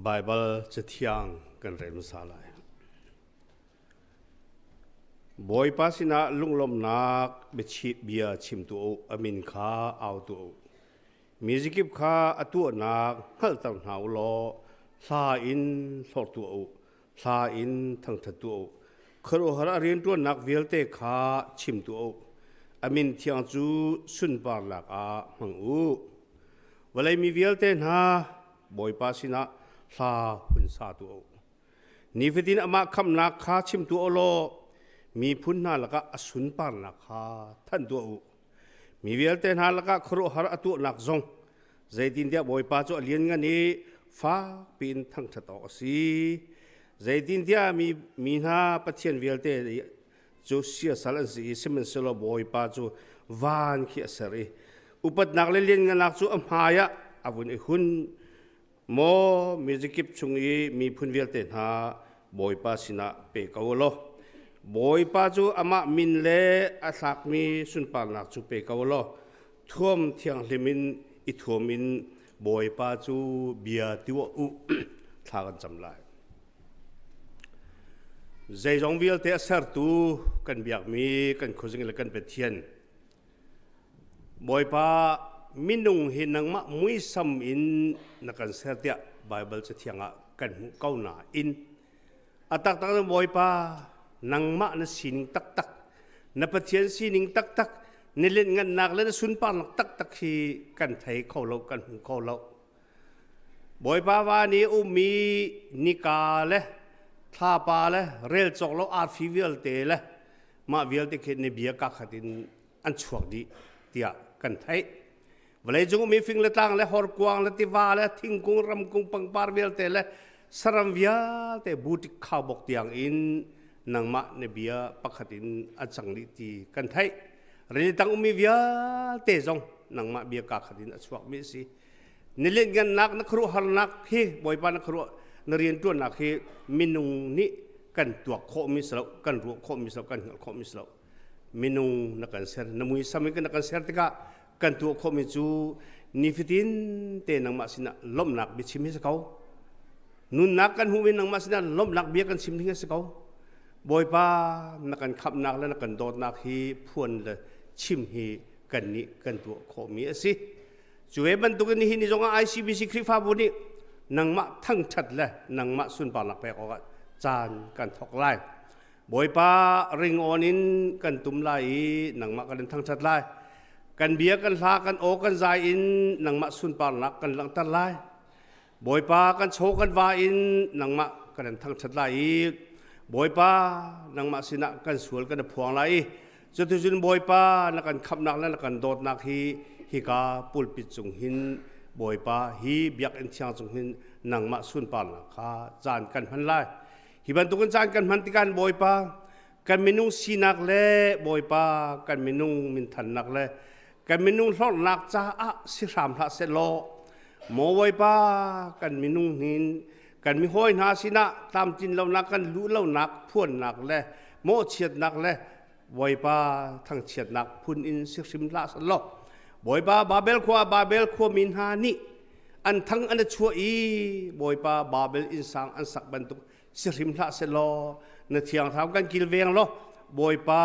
Baibal Cathiang kan rel hmasa lai. Bawipa sinah lunglawmhnak bia chim tuah u, a min kha au tuah u. Mi zikip kha a tuahnak hngalhter hna u law hla in hlorh tuah u, hla in thangṭhat tuah u. Khuaruahhar a rianṭuannak vialte kha chim tuah u. A min thiang cu sunparnak ah hmang u. Vawlei mi vialte hna, Bawipa sinah hla hun sa tuah u. Nifatin amah khamhnak kha chim tuah u law miphun hna lakah a sunparnak kha thanh tuah u. Mi vialte hna lakah khuaruahhar a tuahnak zong zeitintiah Bawipa cu a lianngan i fak piin thangṭhat awk a si. Zeitintiah mi, mi hna Pathian vialte cu siasal an si i sihmanhsehlaw Bawipa cu van khi a ser i upatnak le lianngannak cu a hmaiah a vun i hun. Maw mizikip chung i miphun vialte hna Bawipa sinah pe ko u law Bawipa cu amah min le a thlakmi sunparnak cu pe ko u law thuam thianghlim in i thuam in Bawipa cu bia ti u thla kan cam lai. Zeizong vialte a sertu kan biakmi kan khuazing le kan Pathian Bawipa, minung hi nangmah muisam in na kan ser tiah Baibal Cathiang ah kan hmuh ko nain a taktak in Bawipa, nangmah na sining taktak, na Pathian sining taktak, na lianhngannak le na sunparnak taktak hi kan thei kho lo, kan hmu kho lo. Bawipa van i ummi nika le thlapa le rel cawk lo arfi vialte le mah vialte khi ni bia ka khat in an chuak dih tiah kan theih. Vawleicung ummi fing le tlang le horkuang le tiva le thingkung ramkung pangpar vialte le saram vialte butik khaubok tiang in nangmah na bia pakhat in a cang dih ti kan theih. Rili tang ummi vialte zong nangmah bia ka khat in a chuakmi a si. Na lianhngannak na khuaruahharnak hi Bawipa na khuaruah na rianṭuannak hi minung nih kan tuak khawhmi si lo, kan ruah khawhmi si lo, kan hngalh khawhmi si lo. Minung na kan ser, na muisam in na kan ser tikah kan tuah khawhmi cu nifatin te nangmah sinah lawmhnak biachim hi si ko. Nunnak kan hmuhmi nangmah sinah lawmhnak bia kan chim ding a si ko. Bawipa na kan khamhnak le na kan dawtnak hi phuan le chim hi kannih kan tuah khawhmi a si. Cu ve bantukin nihin ni zongah ICBC Khrihfabu nih nangmah thangṭhat le nangmah sunparnak pek awkah caan kan thawk lai. Bawipa ringawn in kan tum lai i nangmah kan in thangṭhat lai. Kan bia kan hla kan aw kan zai in nangmah sunparnak kan langhter lai. Bawipa kan chaw kan va in nangmah kan in thangṭhat lai i Bawipa nangmah sinah kan sual kan i phuang lai i cuticun Bawipa na kan khamhnak le na kan dawtnak hi hika pulpit cung hin Bawipa hi biakinn thiang cung hin nangmah sunparnak kha caan kan hman lai. Hi bantukin caan kan hman tikah Bawipa kan minung sinak le Bawipa kan minung minthannak le kan minung hlorhnak caah si hram hlah seh law maw Bawipa kan minung hin kan mihawi hna sinah tlamtlin lonak kan luh lonak phuannak le mawhchiatnak le Bawipa thangchiatnak phun in si hrim hlah seh law Bawipa Babel khua Babel khuami hna nih an thang an chuah i Bawipa Babel innsang an sak bantuk si hrim hlah seh law na thiang thlarau kan kilveng law Bawipa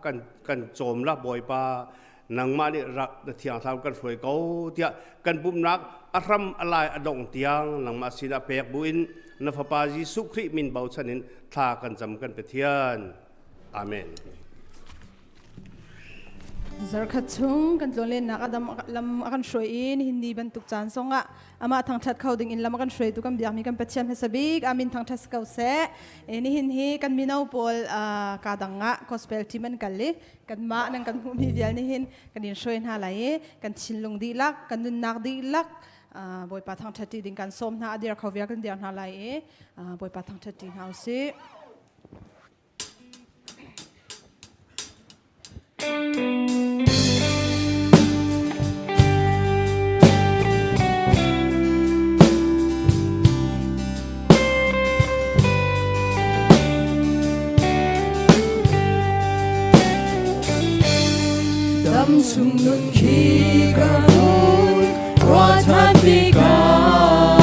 kan kan cawm la Bawipa nangmah nih rak na thiang thlarau kan hruai ko tiah kan pumnak a hram a lai a dong tiang nangmah sinah pek buin na fapa Jesuh Khrih min bochan in thla kan cam kan Pathian Amen. Zarkhat chung kan tlawnlennak a dam lam a kan hruai i nihin ni bantuk caan zongah amah thangṭhat kho ding in lam a kan hruaitu kan biakmi kan Pathian hmasa bik amin thangṭhat si ko seh. Nihin hi kan mino pawl ka dang ah gospel team an kal i kanmah nan kan hmuhmi vial nihin kan in hruai hna lai i kan thinlung dihlak kan nunnak dihlak Bawipa thangṭhat ṭi ding kan sawm hna a dir kho vial kan dir hna lai i Bawipa thangṭhat ṭi hna usih. Dam chung nun khi ka vun ruah than tikah.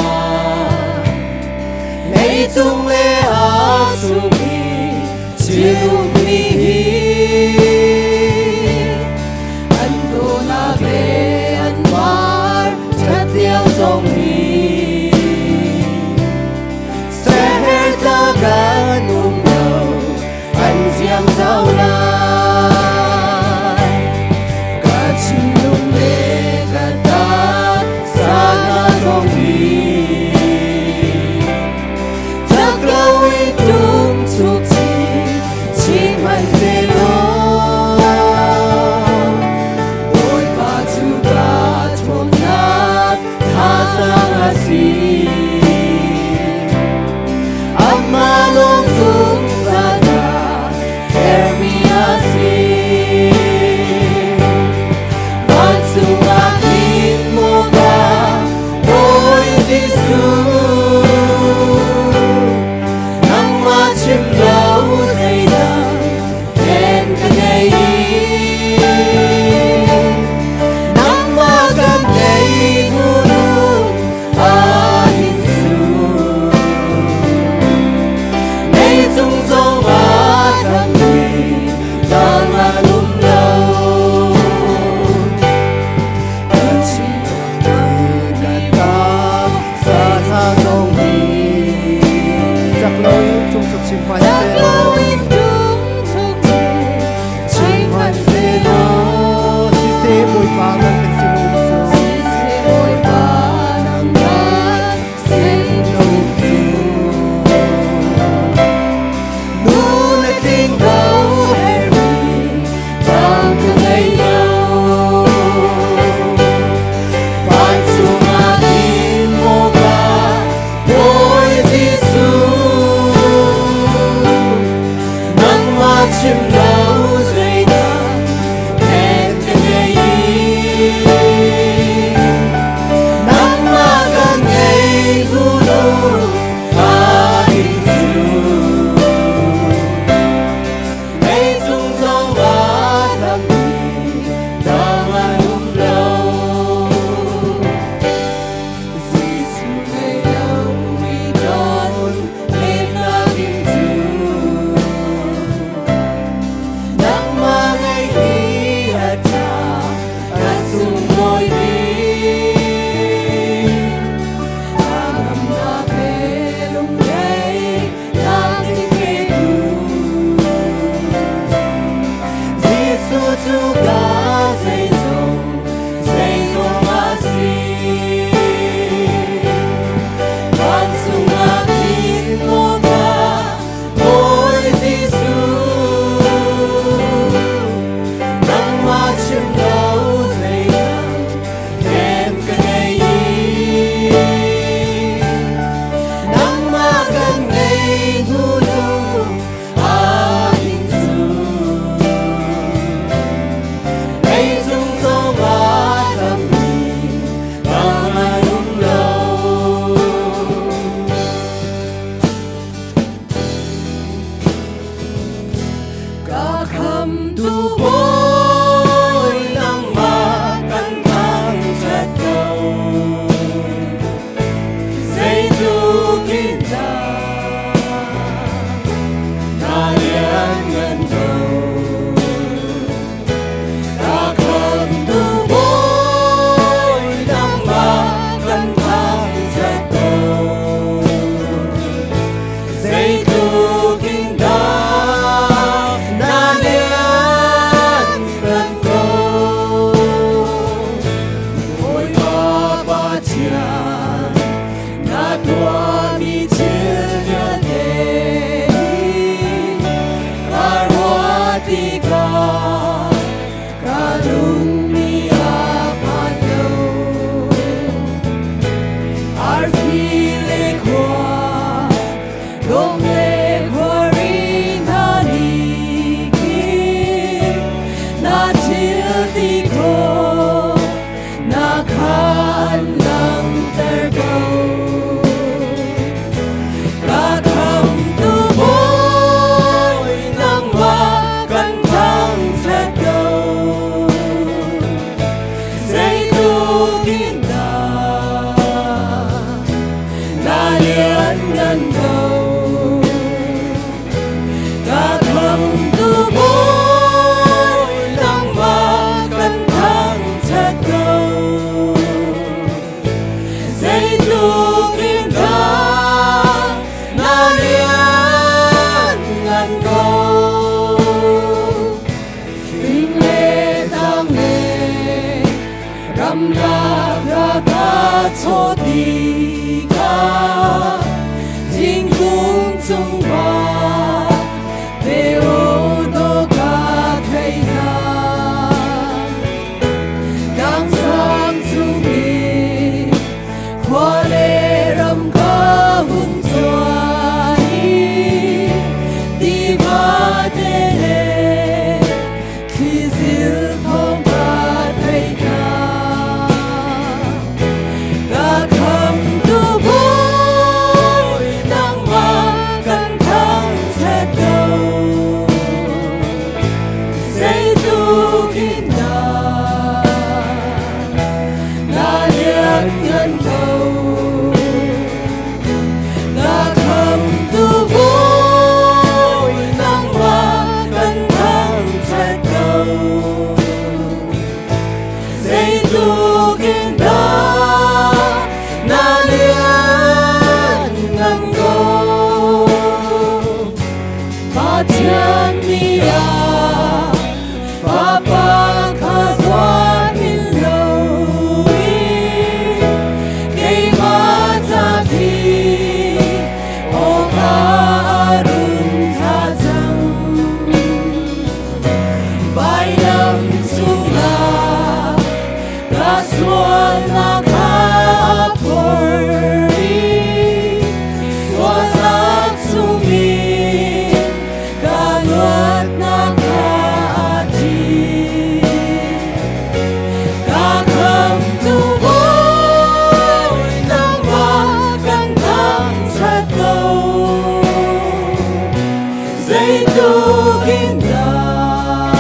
chim lo zeidah then ka ngei. Nangmah ka ngei hnu aa in cu. Lei cung zong ah lampi dang an um lo. Jesuh ngei lo mi don lennak ding cu. Nangmah ngei hi a ṭha, a sunglawi bik. Ngamnak he lungdai nak in petu. Jesuh cu ka zeizong, zeizong a si. Vancung ah khin maw ka Bawi Jesuh, nangmah chim lo zeidah then ka ngei i. Nangmah kan ngei hnu aa in cu. Leicung zong ah lampi dang an um lo. Ka khamtu Bawi nangmah kan thangṭhat ko. Zeitluk in dah na lianngan ko. Ka khamtu Bawi nangmah kan thangṭhat ko. Zeitluk in dah na lianngan ko. Bawipa Pathian, na tuahmi thil vialte hi ka ruah tikah ka lung nih a phan lo. Arfi le khua, dawm le khuari hna nih khin na thil ti khawh na khan langhter ko. Ka khamtu Bawi nangmah kan thangṭhat ko. Zeitluk in dah na lianngan ko. Ka khamtu Bawi nangmah kan thangṭhat ko. Zeitluk in dah na lianngan ko. Fing le tlang le ramlak ka chawh tikah thingkung cung va te aw dawh ka thei hna. Tlangsang cungin khua le ram ka hun cuan i tiva te le thlizil thawng ka thei hna. Ka khamtu Bawi nangmah kan thangṭhat ko. Zeitluk in dah na lianngan ko. Ka khamtu Bawi nangmah kan thangṭhat ko. Zeitluk in dah na lianngan ko. Pathian nih a Fapa kha zuar hin lo in keimah ca thi awkah a run thlah cang. Vailam cungah ka sualnak kha a phorh i sualnak chungin ka luatnak. Zeitluk in dah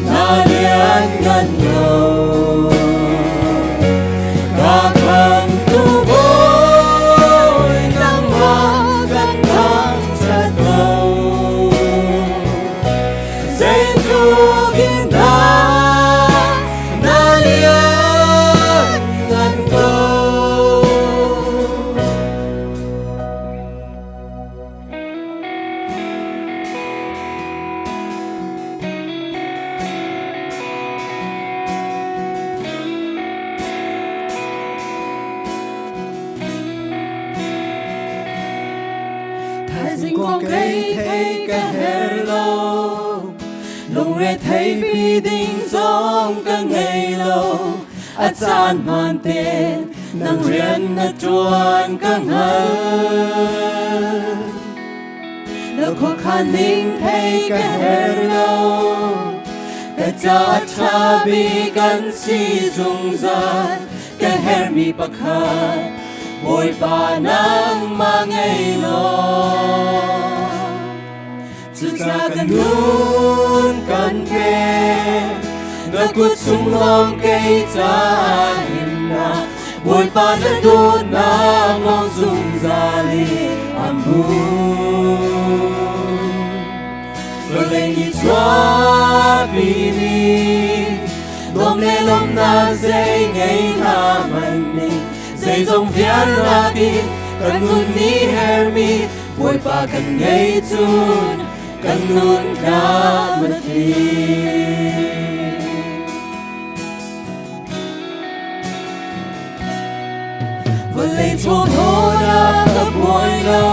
na lianngan ko. Ka khamtu Bawi nangmah kan thangṭhat ko. Zeitluk in dah na lianngan ko. Thaizing kong kei thei ka her lo lungre thei pi ding zong ka ngei lo a caan hmaan tein nang rian na ṭuan ka hngal. Na khuakhan ning thei ka her lo ka ca ṭha bik kan si zungzal ka hermi pakhat Bawipa nangmah ngei law Cuca kan nun kan pek na kut chung lawng kei ca himnak Bawipa na dawtnak lawng zungzal in an bu. Vawlei nih chuahpi mi nuam le lawmhnak zei ngei hlah hmanh ning zeizong vialte in kan nun nih hermi Bawipa kan ngei cun kan nun tlam a tling. Vawlei chawhrawlnak ka buai lo,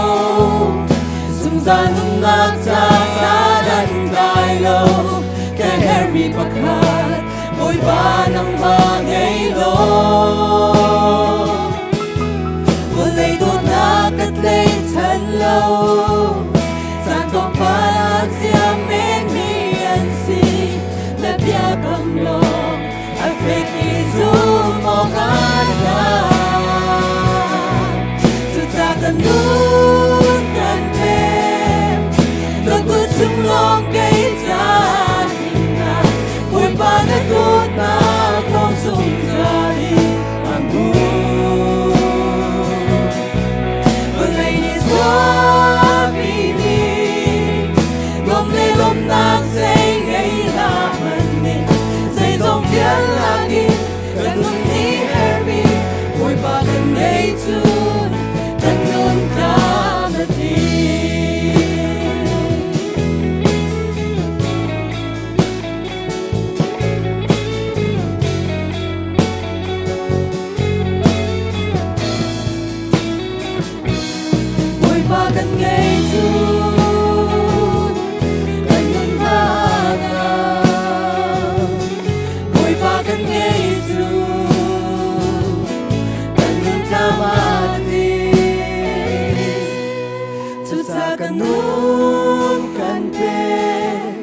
zungzal nunnak ca san an tlai lo. Ka herhmi pakhat, Bawipa nangmah ngei law. Vawlei dawtnak ka tleichan lo, caan tlawmpal ah ziam menmi an si. Na biakam lawng a fek i zum awk an Cucaah kan nun kan pek, na kut chung lawng kei caan himnak, Bawipa na dawtnak lawng zungzal in an Vawlei nih chuahpimi nuam le lawmhnak zei ngei hlah hmanh ning zeizong vialnak in kan nun nih herhmi Bawipa kan ngei cun kan nun tlam a tling. Bawipa kan ngei cun kan nun hna Bawipa kan ngei cun kan nun tlam a tling. Cucaah kan nun kan pek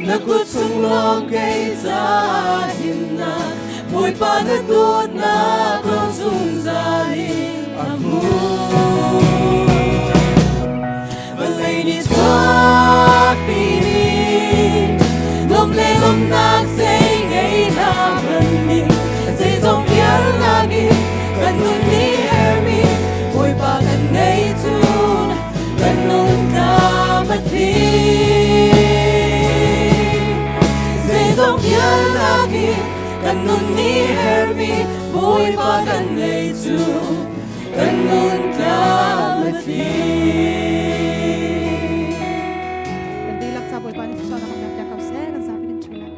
na kut chung lawng kei ca himnak Bawipa na dawtnak lawng zungzal in a hmu. Vawlei nih chuahpimi lawm le lawmhnak zei ngei hna hmanh ning zeizong vialnak in kan nun nih herhmi Bawipa kan ngei cun kan nun tlam a tling. Zeizong vialnak in kan nun nih herhmi Bawipa kan ngei cu kan nun tlam a tling. Kan dihlak ca Bawipa nih thluachuahnak kan pek piak ko seh kan zapi kan ṭhu lai.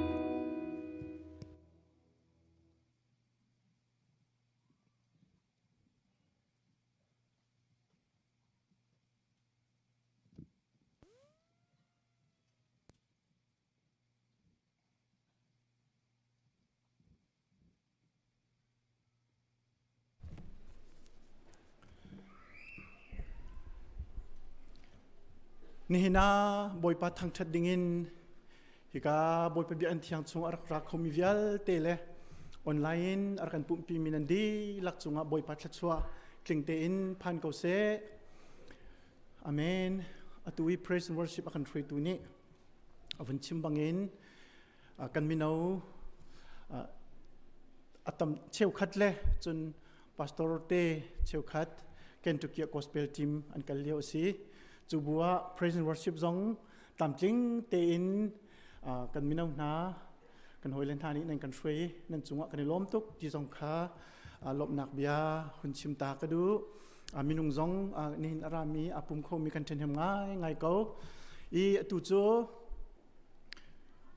Nihin ah Bawipa thangṭhat dingin hika Bawipa biakinn thiang chung a rak ra khomi vialte le online in a rak kan pumhpimi nan dihlak cungah Bawipa thluachuah tling tein phan ko seh. Amen. Atu i praise and worship a kan hruaitu nih a vun chim bangin kan mino a tam cheukhat le cun pastor te cheukhat Kentucky gospel team an kal lio a si. Cu bu ah praise and worship zong tlamtling tein kan mino hna kan hawile hna nih nan kan hruai nan cungah kan i lawm tuk ti zong kha lawmhnak bia hun chim ta ka duh. Minung zong nihin a rami a pum khomi kan ṭhenhem ngai ngai ko. I atu cu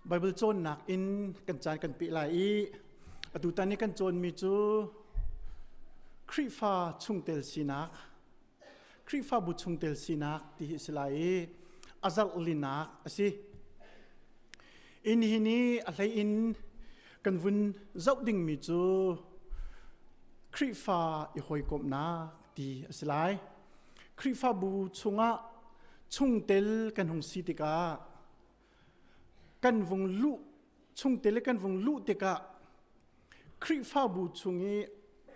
Bible cawnnak in kan caan kan peh lai i atu tan i kan cawnmi cu Khrihfa chungtel sinak Khrihfabu chungtel sinak ti hi a si lai i a zarh linak a si. Inn hi ni a hlei in kan vun zoh dingmi cu Khrihfa i hawikomhnak ti a si lai. Khrihfabu chungah chungtel kan hung si tikah kan vung luh chungtel i kan vung luh tikah Khrihfabu chung i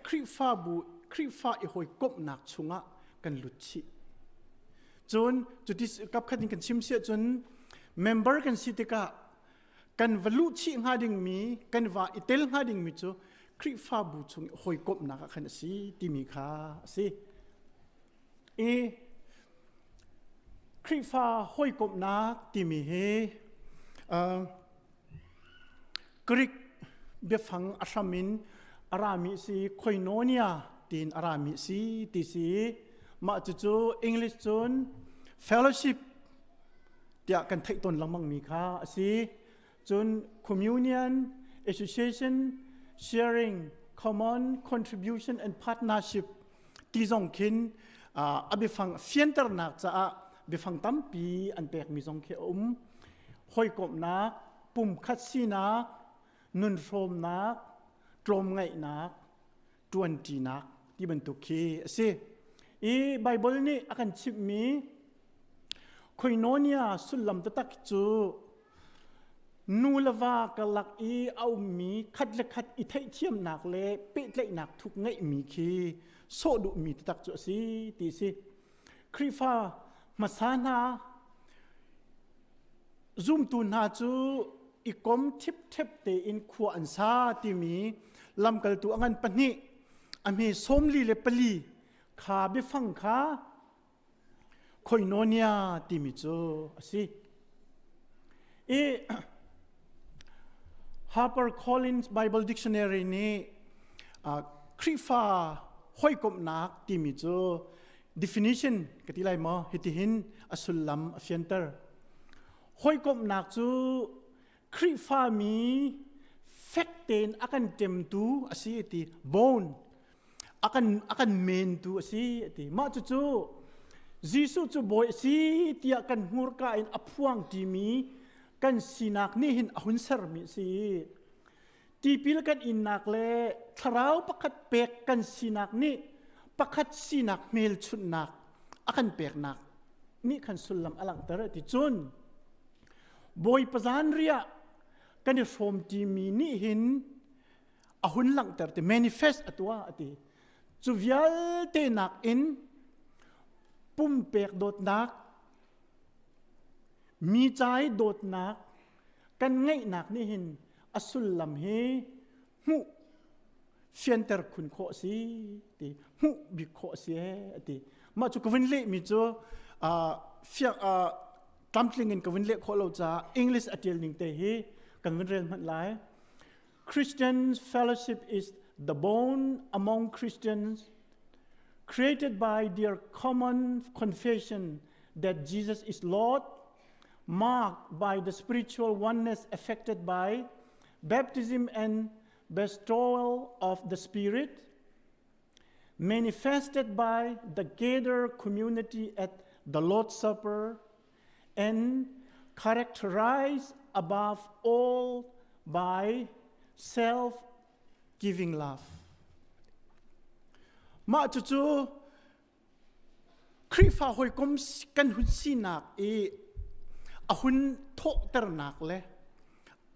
Khrihfabu Khrihfa i hawikomhnak chungah kan lut chih. Cun cuti kapkhat in kan chim siah cun member kan si tikah kan va luh chih hnga dingmi kan va i tel hnga dingmi cu Khrihfabu chung i hawikomhnak ah khan a si timi kha a si. I Khrihfa hawikomhnak timi hi uh, Greek biafang a hram in a rami si koinonia tiin a rami si ti si mah cucu English cun fellowship tiah kan theih tawn lengmang mi kha a si. Cun communion, association, sharing, common contribution and partnership ti zong khin a biafang fianternak caah biafang tampi an pekmi zong khi a um. Hawikomhnak, pumkhat sinak, nunhrawmnak, tlawmngaihnak, ṭuanṭinak ti bantuk khi a si. I Bible nih a kan chimhmi koinonia sullam taktak cu nu le va karlak i a ummi khat le khat i theihthiamnak le pehtlaihnak thuk ngeihmi khi sawh duhmi taktak cu a si ti si. Khrihfa hmasa hna zumtu hna cu i kom ṭhipṭhep tein khua an sa timi lamkaltu a ngan pahnih a hme 44 kha biafang kha koinonia timi cu a si. I Harper Collins Bible Dictionary nih Khrihfa hawikomhnak timi cu definition ka ti lai maw hitihin a sullam a fianter. Hawikomhnak cu Khrihfami fek tein a kan ṭemtu a si ti bone a kan a kan mentu a si ti mah cucu Jesuh cu bawi a si tiah kan hmurka in a phuang ṭimi kan sinak nih hin a hun sermi a si. Tipil kan innak le thlarau pakhat pek kan sinak nih pakhat sinak hmelchunhnak a kan peknak nih khan sullam a langhter ti cun Bawipa zanriah kan i hrawm ṭimi nih hin a hun langhter ti manifest a tuah a ti cu vialte nakin pumpek dawtnak mi ca i dawtnak kan ngeihnak nih hin a sullam hi hmuh fianter khun khawh a si ti hmuh bik khawh a si a ti mah cu ka vun lehmi cu fiang tlamtling in ka vun leh khawh lo caah English a tial ning te hi kan vun rel hmanh lai Christian fellowship is the bond among Christians created by their common confession that Jesus is Lord marked by the spiritual oneness affected by baptism and bestowal of the Spirit, manifested by the gathered community at the Lord's Supper, and characterized above all by self giving love. Mah cucu Khrihfa hawikom kan hun sinak i a hun thawhternak le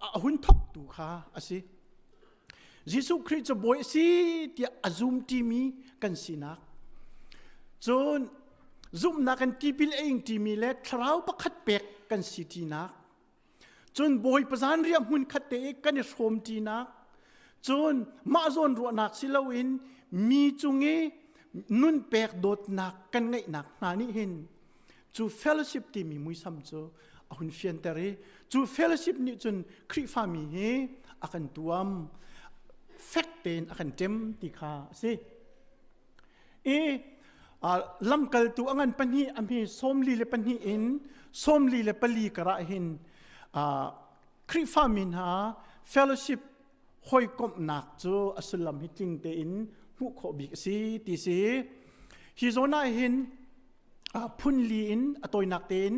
a hun thawktu kha a si. Jesuh Khrih cu Bawi a si tiah a zumṭimi kan sinak. Cun. Zumhnak in tipil a ing ṭimi le thlarau pakhat pek kan si ṭinak. Cun Bawipa zanriah hmun khat te i kan i hrawm ṭinak. Cun mah zawn ruahnak si loin mi cung i nun pek dawtnak kan ngeihnak hna nih hin cu fellowship timi muisam cu a hun fianter i cu fellowship nih cun Khrihfami hi a kan tuam fek tein a kan ṭem ti kha a si. I lamkaltu a ngan pahnih a hmi 42 in 44 karah hin Khrihfami hna fellowship hawikomhnak cu a sullam hi tling tein hmuh khawh bik a si ti si. Hi zawn ah hin phun li in a tawinak tein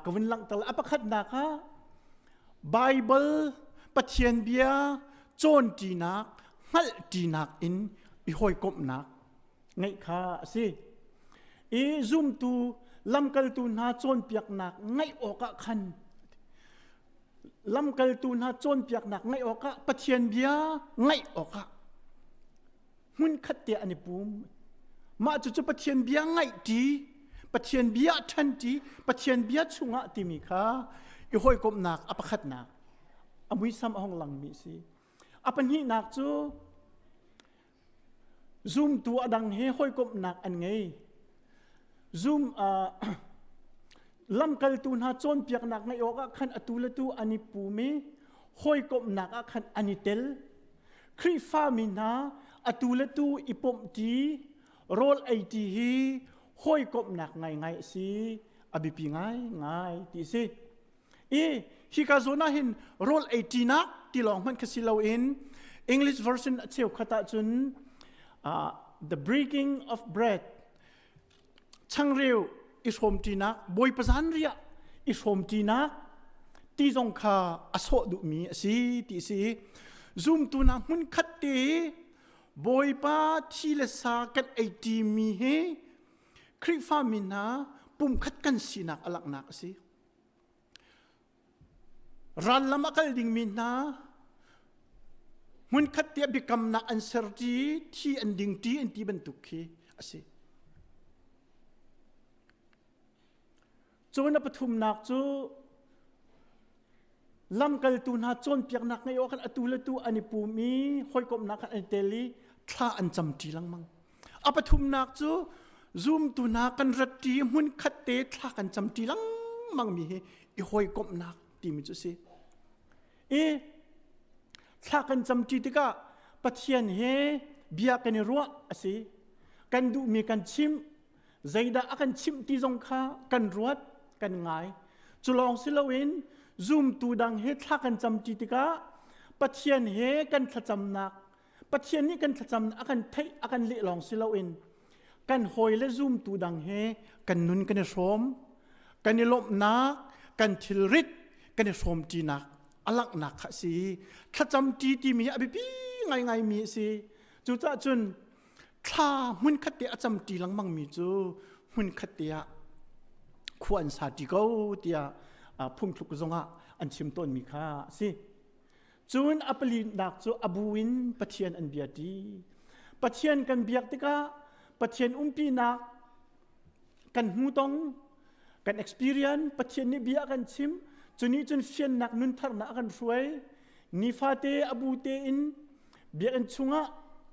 ka vun langhter. A pakhatnak ah Bible Pathian bia cawnṭinak hngalhṭinak in i hawikomhnak ngeih kha a si. I zumtu lamkaltu hna cawnpiaknak ngaih awkah khan lamkaltu hna cawnpiaknak ngaih awkah Pathian bia ngaih awkah hmunkhat te an i pum. Mah cucu Pathian bia ngaihṭi, Pathian bia ṭhanṭi, Pathian bia chungah timi kha i hawikomhnak a pakhatnak a muisam a hung langmi a si. A pahnihnak cu zumtu a dang he hawikomhnak an ngei. Zum uh, lamkaltu hna cawnpiaknak ngeih awkah khan atu le tu an i pum i hawikomhnak ah khan an i tel. Khrihfami hna atu le tu i pumhṭi, rawl eiṭi hi hawikomhnak ngaingai a si, a biapi ngaingai ti a si. I hika zawn ah hin rawl eiṭinak ti lawng hmanh kha si loin English version a cheukhat ahcun uh, the breaking of bread changreu i hrawmṭinak Bawipa zanriah i hrawmṭinak ti zong kha a sawh duhmi a si ti a si. Zumtu hna hmunkhat te Bawipa thi le sa kan eiṭimi hi Khrihfami hna pumkhat kan sinak a langhnak a si. Ral lam a kal dingmi hna hmunkhat tiah biakamnak an ser ṭi, thi an ding ṭi an ti bantuk khi a si. Cun a pathumnak cu lamkaltu hna cawnpiaknak ngeih awk khan atu le tu an i pum i hawikomhnak khan an i tel i thla an cam ṭi lengmang. A pathumnak cu zumtu hna kan rat ṭi hmunkhat te thla kan cam ṭi lengmang mi hi i hawikomhnak timi cu a si. I thla kan cam ṭi tikah Pathian he bia kan i ruah a si. Kan duhmi kan chimh, zeidah a kan chimh ti zong kha kan ruat, kan ngai. Cu lawng si loin zumtu dang he thla kan cam ṭi tikah Pathian he kan thlacamnak Pathian nih kan thlacam a kan theih a kan leh lawng si loin kan hawi le zumtu dang he kan nun kan i hrawm kan i lawmhnak kan thilrit kan i hrawmṭinak a langhnak kha a si thlacam ṭi timi hi a biapi ngaingai mi a si cucaah cun thla hmunkhat te a cam ṭi lengmang mi cu hmunkhat te ah khua an sa ṭi ko tiah phungthluk zongah an chim tawnmi kha a si Cun a palinak cu a bu in Pathian an bia ṭi. Pathian kan biak tikah Pathian umpinak kan hmu tong, kan experience, Pathian nih bia a kan chim, cu nih cun fiannak nuntharnak a kan hruai. Nifate a bu tein biakinn chungah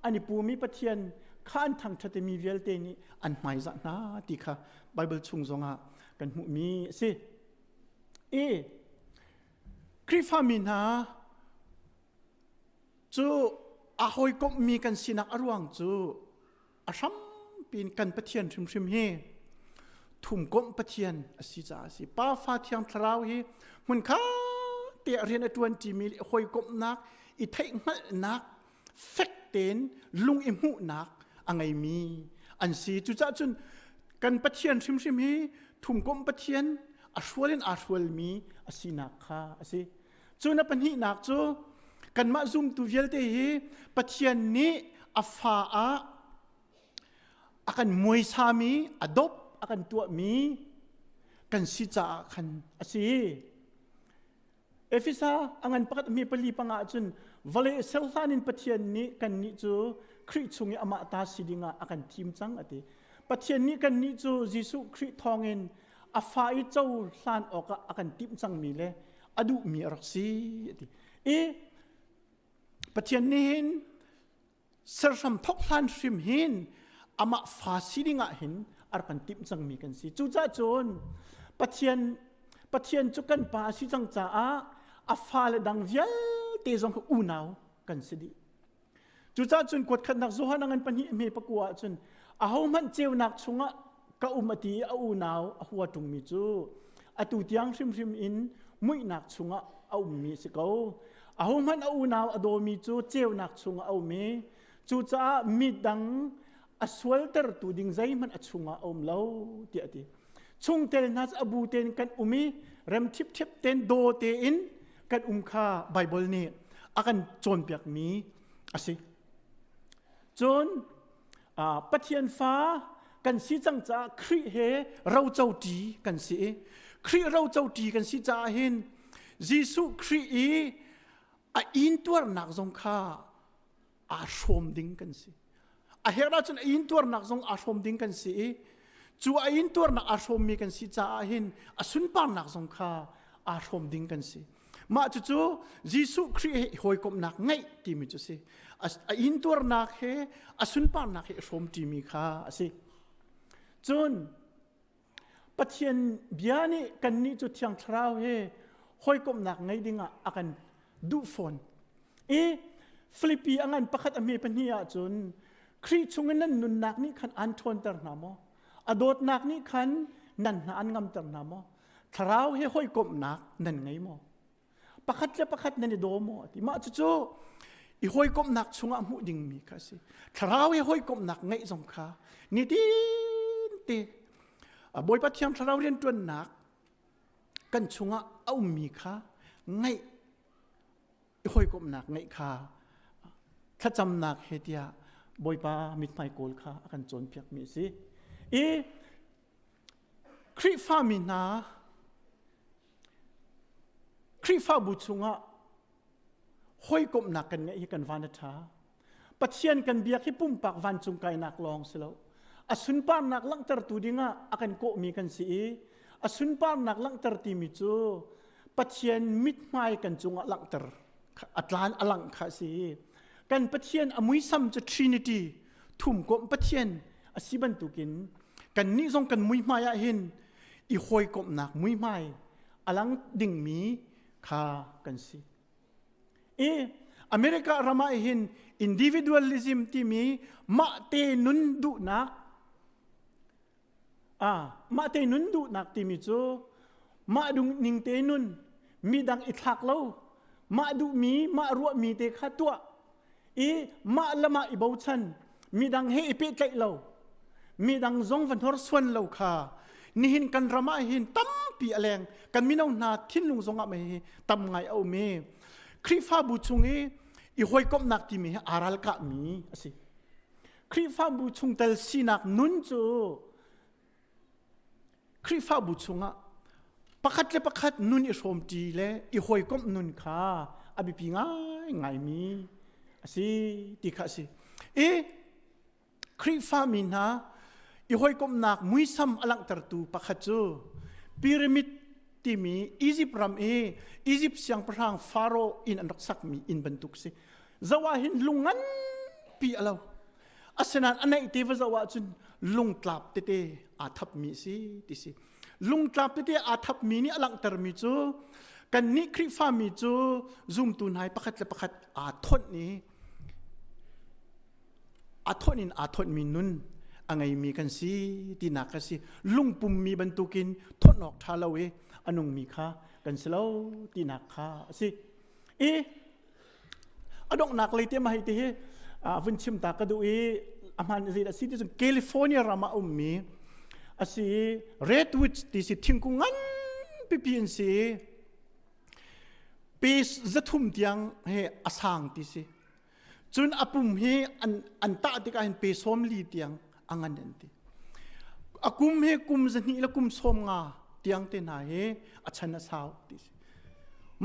an i pumi Pathian kha an thangṭhat i mi vialte nih an hmaizah hna ti kha Baibal chung zongah kan hmuhmi a si. I Khrihfami hna cu a hawikomhmi kan sinak a ruang cu a hrampi in kan Pathian hrimhrim hi thumkomh Pathian a si caah a si. Pa Fa Thiang Thlarau hi hmunkhat te ah rian a ṭuanṭimi le hawikomhnak i theihhngalhnak fek tein lung i hmuhnak a ngeimi an si. Cucaah cun kan Pathian hrimhrim hi thumkomh Pathian a hrual in aa hrualmi a sinak kha a si. Cun a pahnihnak cu kanmah zumtu vialte hi Pathian nih a fa ah a kan muaisami, a dop a kan tuahmi kan si caah khan a si. Efesa a ngan pakhat mi pali panga ahcun vawlei ser hlan in Pathian nih kannih cu Khrih chung i amah ta si dingah a kan thim cang a ti. Pathian nih kannih cu Jesuh Khrih thawngin a fa i cohlan awkah a kan timh cangmi le a duhmi a rak si a ti. I Pathian nih hin serhram thok hlan hrim hin amah fa si dingah hin a rak kan timh cangmi kan si. Cucaah cun Pathian Pathian cu kan pa a si cang caah a fale dang vialte zong kha unau kan si dih. Cucaah cun kuat khatnak Johan a ngan pahnih hme pakua ahcun ahohmanh ceunak chungah ka um a ti i a unau a hua ṭungmi cu atu tiang hrimhrim in muihnak chungah a ummi a si ko. Ahohmanh a unau a dawmi cu ceunak chungah a um i cucaah midang a sualtertu ding zeihmanh a chungah a um lo tiah a ti. Chungtel hna cu a bu tein kan um i rem ṭhipṭhep tein daw tein kan um kha Baibal nih a kan cawnpiakmi a si. Cun Pathian fa kan si cang caah Khrih he rocoṭi kan si i Khrih rocoṭi kan si caah hin Jesuh Khrih i a intuarnak zong kha aa hrawm ding kan si. A herh ahcun a intuarnak zong aa hrawm ding kan si i cu a intuarnak aa hrawmmi kan si caah hin a sunparnak zong kha aa hrawm ding kan si. Mah cucu Jesuh Khrih he hawikomhnak ngeih timi cu si. A intuarnak he a sunparnak he i hrawm ṭimi kha a si. Cun Pathian bia nih kannih cu Thiang Thlarau he hawikomhnak ngei dingah a kan duh fawn. I Filipi a ngan pakhat a hme pahnih ahcun Khrih chungin nan nunnak nih khan aan ṭhawnter hna maw? A dawtnak nih khan nan hna an ngamter hna maw? Thlarau he hawikomhnak nan ngei maw? Pakhat le pakhat nan i daw maw? Ti mah cucu i hawikomhnak chungah hmuh dingmi kha a si. Thlarau he hawikomhnak ngeih zong kha nitin te Bawipa Thiang Thlarau rianṭuannak kan chungah a ummi kha ngaih i hawikomhnak ngeih kha thlacamnak he tiah Bawipa mithmai kawl kha a kan cawnpiakmi a si. I Khrihfami hna Khrihfabu chungah hawikomhnak kan ngeih hi kan van a ṭha. Pathian kan biak hi pumpak vancung kainak lawng si lo. A sunparnak langhtertu dingah a kan kawhmi kan si i a sunparnak langhter timi cu Pathian mithmai kan cungah langhter a tlan a langh kha a si. Kan Pathian a muisam cu Trinity thumkomh Pathian a si bantukin kannih zong kan muihmai ah hin i hawikomhnak muihmai a lang dingmi kha kan si. I America ram ah hin individualism timi mah te nun duhnak ah mah te nun duhnak timi cu mah dung ning te nun midang i thlak lo mah duhmi mah ruahmi te kha tuah i mah le mah i bochan midang he i pehtlaih lo midang zong va hnorsuan lo kha nihin kan ram ah hin tampi a leng kan mino hna thinlung zong ah mei hi tam ngai a um i Khrihfabu chung i i hawikomhnak timi hi aa ralkahmi a si Khrihfabu chungtel sinak nun cu Khrihfabu chungah pakhat le pakhat nun i hrawmṭi le i hawikomh nun kha a biapi ngaingaimi a si ti kha a si. I Khrihfami hna i hawikomhnak muisam a langhtertu pakhat cu pyramid timi Egypt ram i Egypt siangpahrang Pharaoh inn an rak sakmi inn bantuk si. Zoh ah hin lung nganpi a lo. Asinain a naih te va zoh ahcun lungtlap tete aa thapmi a si ti si. Lungtlap tete aa thapmi nih a langhtermi cu kannih Khrihfami cu zumtu hna hi pakhat le pakhat aa thonh i aa thonh in aa thonhmi nun a ngeimi kan si tinak a si. Lungpummi bantukin thonh awk ṭha lo i a nungmi kha kan si lo tinak kha a si. I a donghnak lei te ma hei ti hi vun chim ta ka duh i a hmaan zei a si ti cun California ram ah ummi a si i redwoods ti si thingkung ngan pipi an si i pe zathum tiang he a sang ti si cun a pum hi an an tah tikah hin pe sawm li tiang a ngan an ti a kum hi kum zahnih le kum sawm nga tiang te hna hi a chan a sau ti si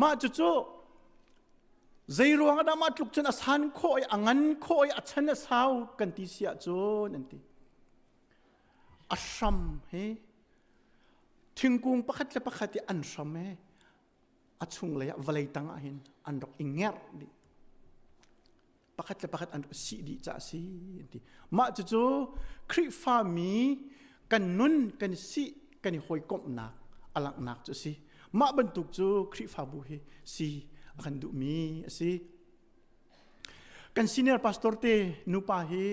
mah cucu Zei ruang ah dah mah tluk cun a san khawh i a ngan khawh i a chan a sau kan ti si ahcun an ti. A hram hi thingkung pakhat le pakhat i an hram hi a chunglei ah vawlei tang ah hin an rak i ngerh dih. Pakhat le pakhat an rak sih dih ca a si an ti. Mah cucu Khrihfami kan nun kan sih kan i hawikomhnak a langhnak cu a si. Mah bantuk cu Khrihfabu hi si a kan duhmi a si. Kan senior pastor te nupa hi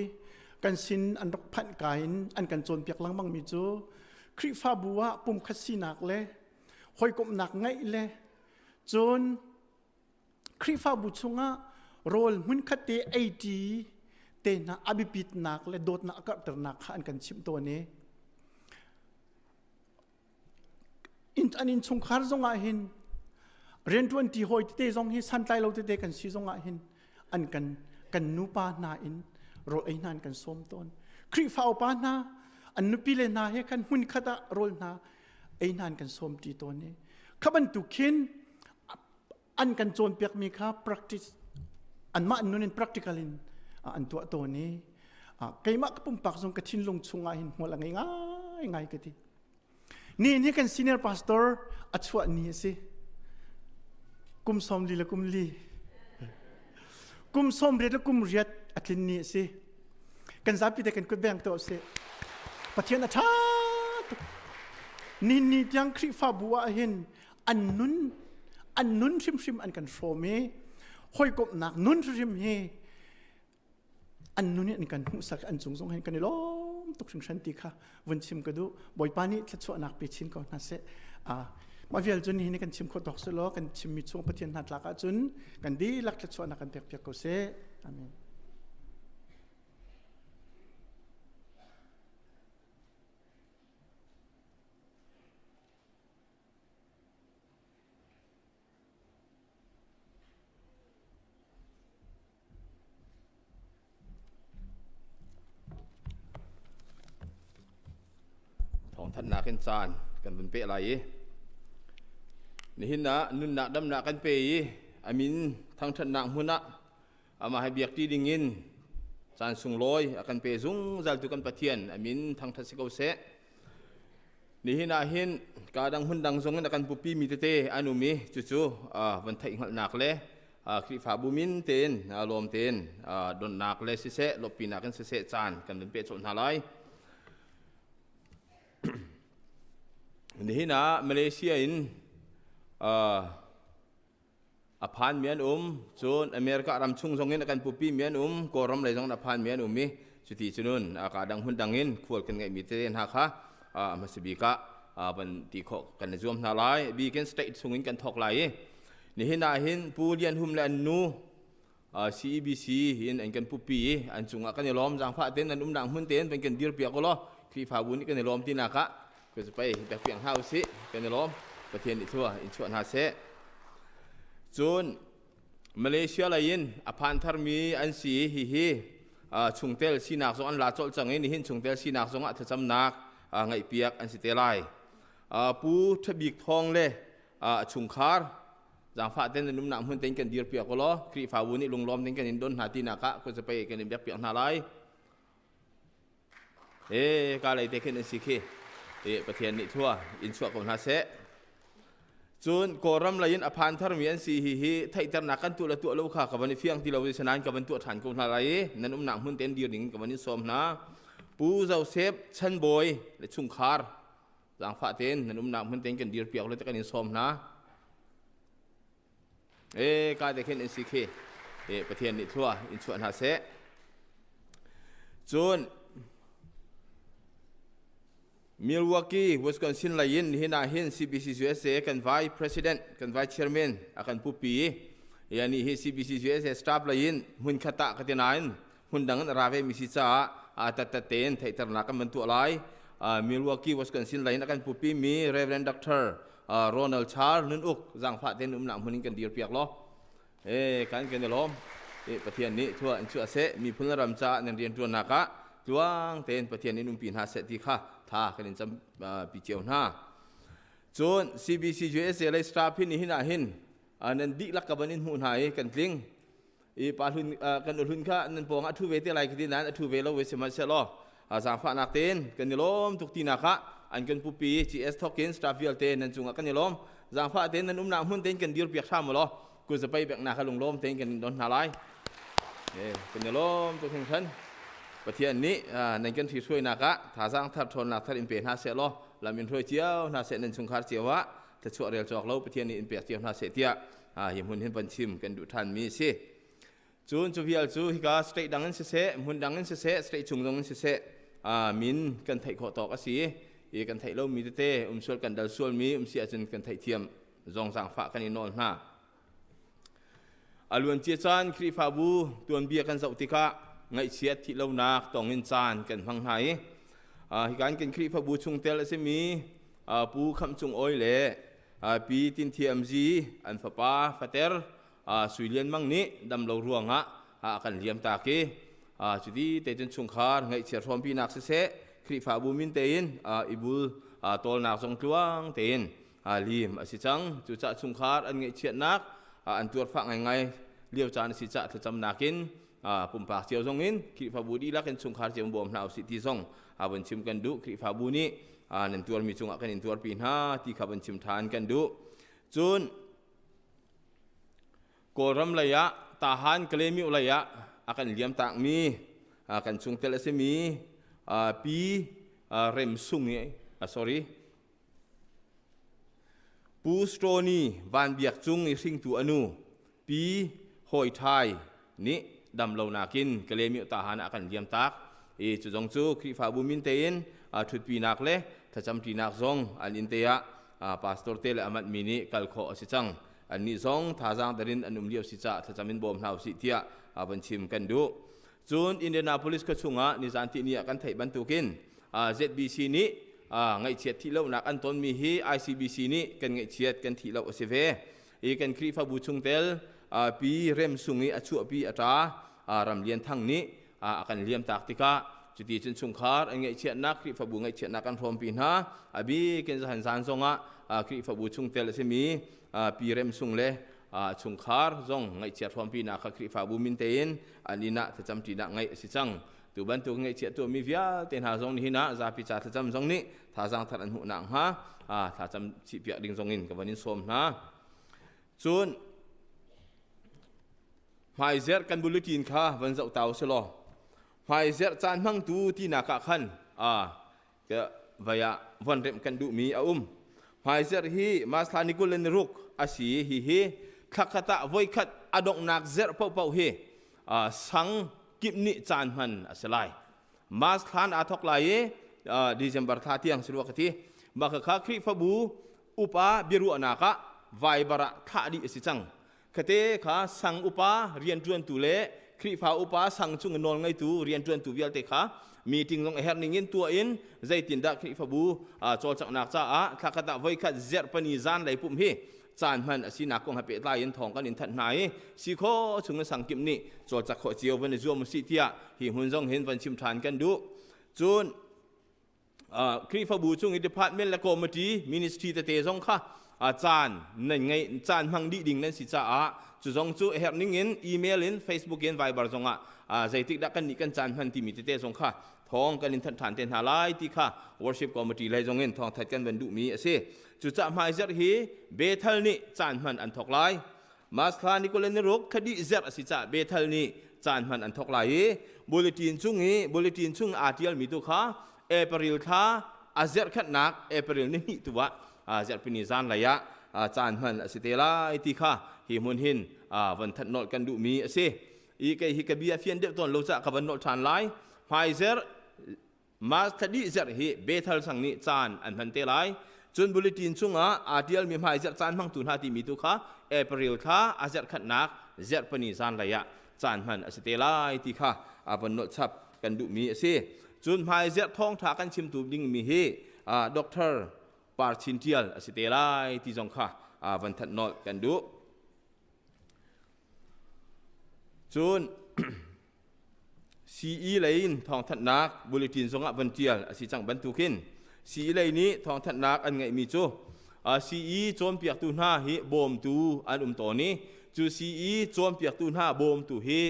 kan sin an rak phanh ka in an kan cawnpiak lengmang mi cu Khrihfabu ah pumkhat sinak le hawikomhnak ngeih le cun Khrihfabu chungah rawl hmunkhat te eiṭi te hna a biapitnak le dawtnak a karhternak kha an kan chimh tawn i an innchungkhar zongah hin rianṭuan ṭi hawi tete zong hi santlai lo tete kan si zongah hin an kan kan nupa hna in rawl ei hna an kan sawm tawn. Khrihfa upa hna an nupi le hna he khan hmun khat ah rawl hna ei hna an kan sawm ṭi tawn i kha bantuk khin an kan cawnpiakmi kha practice anmah nun in practical in an tuah tawn i keimah ka pumpak zong ka thinlung chungah hin hmual a ngei ngai ngai ka ti. Ni ni kan senior pastor a chuah ni a si. Kum 40 le kum li. Kum 80 le kum riat a tlin ni a si. Kan zapi te kan kut beng to si. Pathian a ṭha tuk. Ni ni tiang Khrihfabu ah hin an nun an nun hrimhrim an kan hrawm i hawikomhnak nun hrimhrim hi an nun in an kan hmuhsak an cung zong hin kan i lawm tuk hringhran ti kha vun chim ka duh. Bawipa nih thluachuahnak pe chin ko hna seh. Mah vial cun nihin kan chim khawh tawk si law kan chimmi chung Pathian hna tlak ahcun kan dihlak thluachuahnak kan pek piak ko seh. Amen. Thawngthanhnak in caan kan vun peh lai i nihin ah nunnak damnak kan pe i a min thangṭhatnak hmun ah amah he biakṭi dingin caan sunglawi a kan pe zungzal tu kan Pathian a min thangṭhat si ko seh. Nihin ah hin ka dang hmun dang zong in a kan pupi mi tete an um i cucu van theih hngalhnak le Khrihfabu min tein lawm tein donnak le siseh lawmhpinak in siseh caan kan van peh colh hna lai. Nihin ah Malaysia in a phanmi an um, cun America ram chung zong in a kan pupi mi an um, Kawlram lei zong in a phanmi an um i cuti cunun ka dang hmun dang in khual kan ngeihmi tete hna kha hmasa bik ah van ti khawh kan i zuam hna lai. Bikin state chung in kan thawk lai i nihin ah hin Pu Lian Hum le an nu CEBC in an kan pupi i an cungah kan i lawm. Zaangfah tein nan umnak hmun tein van kan dir piak ulaw Khrihfabu nih kan i lawm tinak ah pei bek piak hna usih. Kan i lawm. Pathian nih thlua in chuah hna seh. Cun Malaysia lei in a phan tharmi an si. Hihi chungtel sinak zong an la colh cang i nihin chungtel sinak zong ah thlacamnak ngaihpiak an si te lai. Pu Ṭhabik Thawng le chungkhar zaangfah ten nan umnak hmun tein kan dir piak ulaw Khrihfabu nih lunglawm ding kan in don hna tinak ah khuazapei kan in biak piak hna lai. E ka lei te khin an si khi. E Pathian nih thua in chuah ko hna seh. Cun Kawlram lei in a phan tharmi an si. Hi hi theihternak kan tuah le tuah lo kha ka van i fiang ti lo i sanain ka van tuah ṭhan ko hna lai i nan umnak hmun tein dir ding in ka van in sawm hna. Pu Joseph Chanbawi le chungkhar zaangfah tein nan umnak hmun tein kan dir piak le kan in sawm hna. E ka te khin in si khi. E Pathian nih thlua in chuah hna seh. Cun Milwaukee, Wisconsin lei in nihin ah hin CBC USA kan vai president, kan vai chairman a kan pupi i yani hi CBC USA staff lei in hmun khat ah ka ti nain hmun dang in a ra ve mi si caah a tattat tein theihternak kan van tuah lai. Milwaukee, Wisconsin lei in a kan pupi mi Reverend Dr. Ronald Char Nun Uk zaangfah tein umnak hmun in kan dir piak law. E kan kan i lawm. E Pathian nih thua in chuah seh. Miphun le ram caah nan rianṭuannak ah tluang tein Pathian in umpi hna seh ti kha tha kan in cam pi cio hna. Cun CBC USA lei staff hi nihin ah hin nan dihlak ka van in hmuh hna i kan tling. I pa hlun kan hlun kha nan pawng ah thu ve te lai ka ti nain a thu ve lo ve sihmanhsehlaw. Zaangfahnak tein kan i lawm tuk tinak ah an kan pupi GS thokin staff vialte nan cungah kan i lawm. Zaangfah tein nan umnak hmun tein kan dir piak hram law kuzapei beknak kha lunglawm tein kan in don hna lai. Kan i lawm tuk hringhran. Pathian nih nan kan ṭhihruainak ah thazaang thar ṭhawnnak thar in pe hna seh law lam in hruai cio hna seh nan chungkhar cio ah thluachuah rel cawk lo Pathian nih in pek cio hna seh tiah hi hmun hin van chim kan duh ṭhanmi a si. Cun cu vial cu hika state dang in siseh, hmun dang in siseh, state chung zong in siseh min kan theih khawh tawk a si i kan theih lomi tete um sual kan dal sualmi um si ahcun kan theihthiam zong zaangfah kan i nawl hna. A luancia caan Khrihfabu tuanbia kan zoh tikah ngaihchiat thihlonak tongin caan kan hmang hna i hika in kan Khrihfabu chungtel a simi Pu Khamh Cung Awi le Pi Tin Thiam Zi an fapa fater Sui Lian Mang nih damlo ruangah a kan liam tak i cuti te cun chungkhar ngaihchiat hrawmpinak siseh Khrihfabu min tein i bul tawlnak zong tluang tein lim a si cang. Cucaah chungkhar an ngaihchiatnak an tuarfah ngaingai lio caan a si caah thlacamnak in pumpak cio zong in Khrihfabu dihlak in chungkhar cio bawm hna usih ti zong van chim kan duh. Khrihfabu nih nan tuarmi cungah kan in tuarpi hna ti kha van chim ṭhan kan duh. Cun Kawlram lei ah Tahan Kalemiu lei ah a kan liam takmi kan chungtel a simi Pi Rem Sung i sorry Pu Stony Van Biak Cung i hringtu a nu Pi Hawi Thai nih damlonak in Kalemiu Tahan ah a kan liam tak i cu zong cu Khrihfabu min tein ṭhutpinak le thlacamṭinak zong an inn te ah pastor te le a manhmi nih kal khawh a si cang. Annih zong thazaang darin an um lio si caah thlacam in bawm hna usih tiah van chim kan duh. Cun Indianapolis khua chungah nizan tihni ah kan theih bantukin ZBC nih ngaihchiat thihlohnak an tonmi hi ICBC nih kan ngaihchiat kan thihloh a si ve. I kan Khrihfabu chungtel Pi Rem Sung i a chuahpi a ṭa Ram Lian Thang nih a kan liamtak tikah cuti cun chungkhar an ngaihchiatnak Khrihfabu ngaihchiatnak kan hrawmpi hna. A bik in zahan zan zongah Khrihfabu chungtel a simi Pi Rem Sung le chungkhar zong ngaihchiat hrawmpinak kha Khrihfabu min tein an inn ah thlacamṭinak ngeih a si cang. Tu bantuk ngaihchiat tuahmi vialte hna zong nihin ah zapi ca thlacam zong nih thazaang thar an hmuh nakhnga thlacam chihpiak ding zong in ka van in sawm hna. Cun hmaizerh kan bulletin kha van zoh ta usih law hmaizerh caan hmangtu tinak ah khan vai ah von remh kan duhmi a um. Hmaizerh hi Masla ni 26 a si hi hi thlakhat ah voikhat a donghnak zerh paohpaoh hi sang kip nih caan hman a si lai. Mas thlan aa thawk lai i December thla tiang si rua ka ti. Mah kha Khrihfabu upa biaruahnak ah Viber ah thlah dih a si cang. Khate kha sang upa rianṭuantu le Khrihfa upa sang chung i nawl ngeitu rianṭuantu vialte kha meeting zong a herh ning in tuah in zeitindah Khrihfabu cawlcanghnak caah thlakhat ah voikhat zerhpani zanlei pumh hi caan hman a sinak kong he pehtlai in thawng kan in thanh hna i si kho chung in sangkim nih cawlcak khawh cio van i zuam usih tiah hi hmun zong hin van chim ṭhan kan duh. Cun Khrihfabu chung i department le committee ministry tete zong kha caan nan ngei caan hmang dih ding nan si caah cu zong cu herh ning in email in Facebook in Viber zong ah zeitik dah kan nih kan caan hman timi tete zong kha thawng kan in thanh ṭhan te hna lai ti kha worship committee lei zong in thawng that kan van duhmi a si. Cucaah hmaizarh hi Bethel nih caan hman an thawk lai. Mas thla ni 26 thladih zerh a si caah Bethel nih caan hman an thawk lai i bulletin chung i bulletin chung aa ṭialmi tu kha April thla a zerh khatnak April ni hnih tu ah zerhpini zanlei ah caan hman a si te lai ti kha hi hmun hin van thanh nolh kan duhmi a si. I kei hi ka bia fian deuh tawn lo caah ka van nolh ṭhan lai. Hmaizerh Mah thladih zerh hi Bethel sang nih caan an hman te lai. Cun bulletin chungah aa ṭialmi hmaizerh caan hmangtu hna timi tu kha April thla a zerh khatnak zerhpani zanlei ah caan hman a si te lai ti kha a von nolh chap kan duhmi a si. Cun hmaizerh thawngṭha kan chimtu dingmi hi Dr. Par Chin Ṭial a si te lai ti zong kha van thanh nolh kan duh. Cun CE lei in thawngthanhnak bulletin zongah van ṭial a si cang bantukin CE lei nih thawngthanhnak an ngeihmi cu CE cawnpiaktu hna hi bawmtu an um tawn i cu CE cawnpiaktu hna bawmtu hi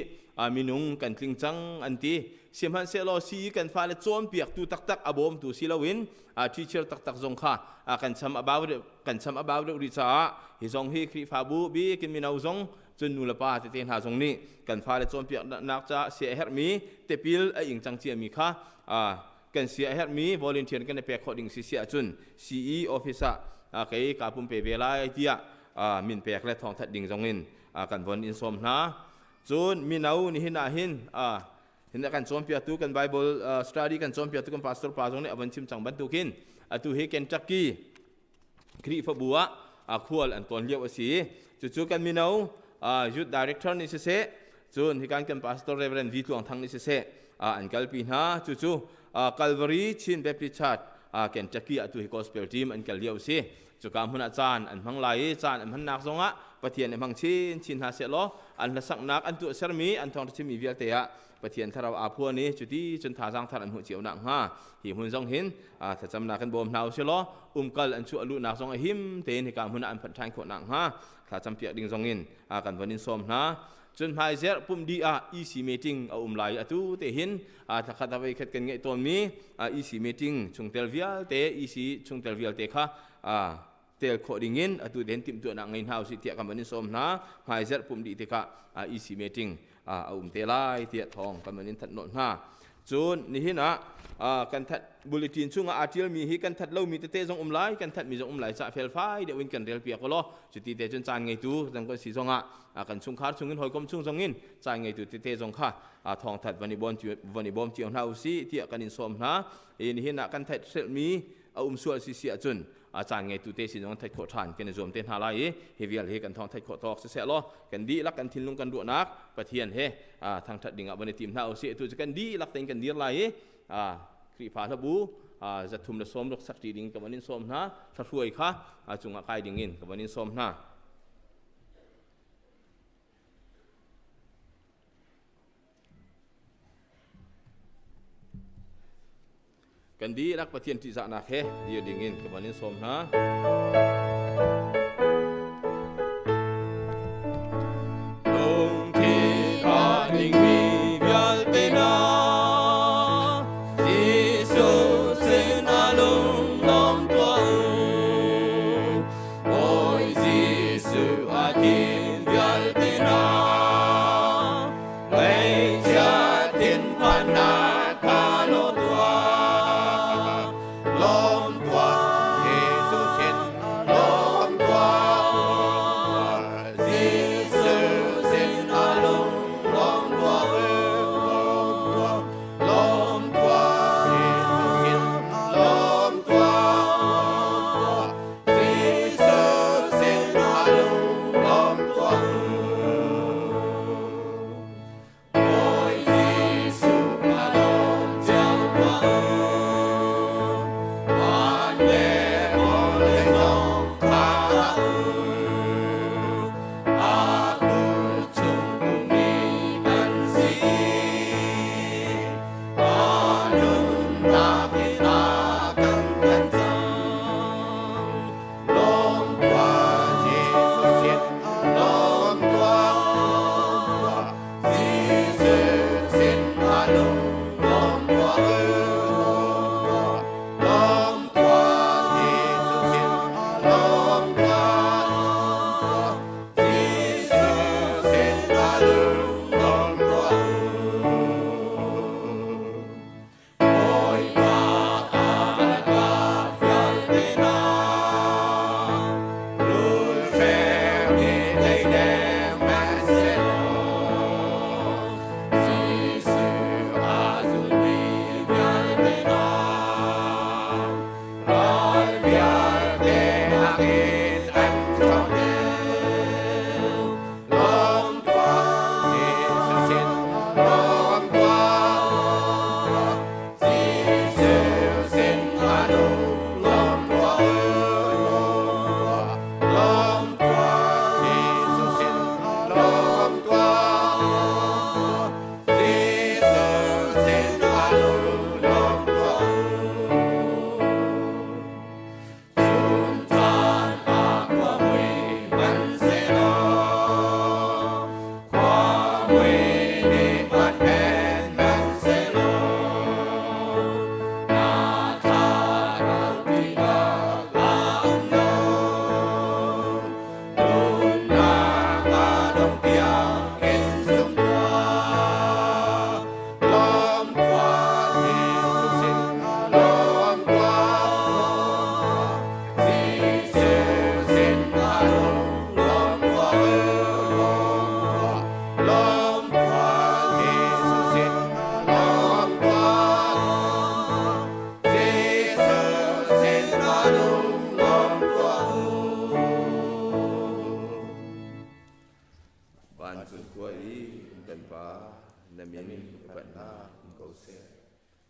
minung kan tling cang an ti. Sihmanhsehlaw CE kan fale cawnpiaktu taktak a bawmtu si loin teacher taktak zong kha kan cham a bau deuh kan cham a bau deuh rih caah hi zong hi Khrihfabu bikin mino zong cun nu le pa tete hna zong nih kan fale cawnpiaknak caah sia a herhmi tipil a ing cang ciami kha kan sia a herhmi volunteer kan i pek khawh ding si si ahcun CE office ah kei kaa pumpe ve lai tiah min pek le thawngthat ding zong in kan von in sawm hna. Cun mino nihin ah hin hin kan cawnpiaktu kan Bible study kan cawnpiaktu kan pastor pa zong nih a von chim cang bantukin atu hi Kentucky Khrihfabu ah khual an tawn lio a si. Cucu kan mino youth director nih siseh, cun hikan kan pastor Reverend V Tluang Thang nih siseh an kalpi hna. Cucu Calvary Chin Baptist Church Kentucky ah tu hi gospel team an kal lio a si. Cuka hmun ah caan an hmang lai i caan an hmannak zongah Pathian i hmang chin chin hna seh law an hlasaknak an tuahsermi an thawngṭha chimmi vialte ah Pathian thlarau aa phuan i cuti cun thazaang thar an hmuh cio nakhnga hi hmun zong hin thlacamnak kan bawm hna u sih law umkal an chuah luhnak zong a him tein hika hmun ah an phanh ṭhan khawh nakhnga thlacam piak ding zong in kan von in sawm hna. Cun hmaizerh pumh dih ah EC meeting a um lai atu te hin thlakhat a voikhat kan ngeih tawnmi EC meeting chungtel vialte EC chungtel vialte kha tel khawh ding in atu den timhtuahnak ngei hna usih tiah kan van in sawm hna. Hmaizerh pumh dih tikah EC meeting a um te lai tiah thawng kan van in thanh nawlh hna. Cun nihin ah kan that bulletin chungah aa ṭialmi hi kan that lomi tete zong um lai, kan thatmi zong um lai caah felfai deuh in kan relpiak law cuti te cun caan ngeitu zong kan si zongah kan chungkhar chungin hawikom chung zongin caan ngeitu tete zong kha thawngthat van i van i bawm cio hna usih tiah kan in sawm hna. Nihin ah kan theih hrelhmi a um sual si si ahcun a caan ngeitu te sin zong theih khawh ṭhan kan i zuam te hna lai i hi vial hi kan thawng theih khawh tawk siseh law kan dihlak kan thinlung kan ruahnak Pathian he thangṭhat ding ah van i tim hna usih. Atu cu kan dihlak tein kan dir lai i Khrihfa hlabu zathum le sawm ruk sak ṭi ding ka van in sawm hna. Thahruai kha cungah kai ding in ka van in sawm hna. Kan dihlak Pathian ṭihzahnak he dir dingin ka van in sawm hna. Lungthin a dingmi vialte hna, Jesuh sinah lunglawm tuah u. Bawi Jesuh a thim vialte hna, Ngaihchiat thinphannak kha law tuah, lawm tuah, Jesuh sin lawm tuah. Vancung khua i kan Pa, na min upatnak um ko seh.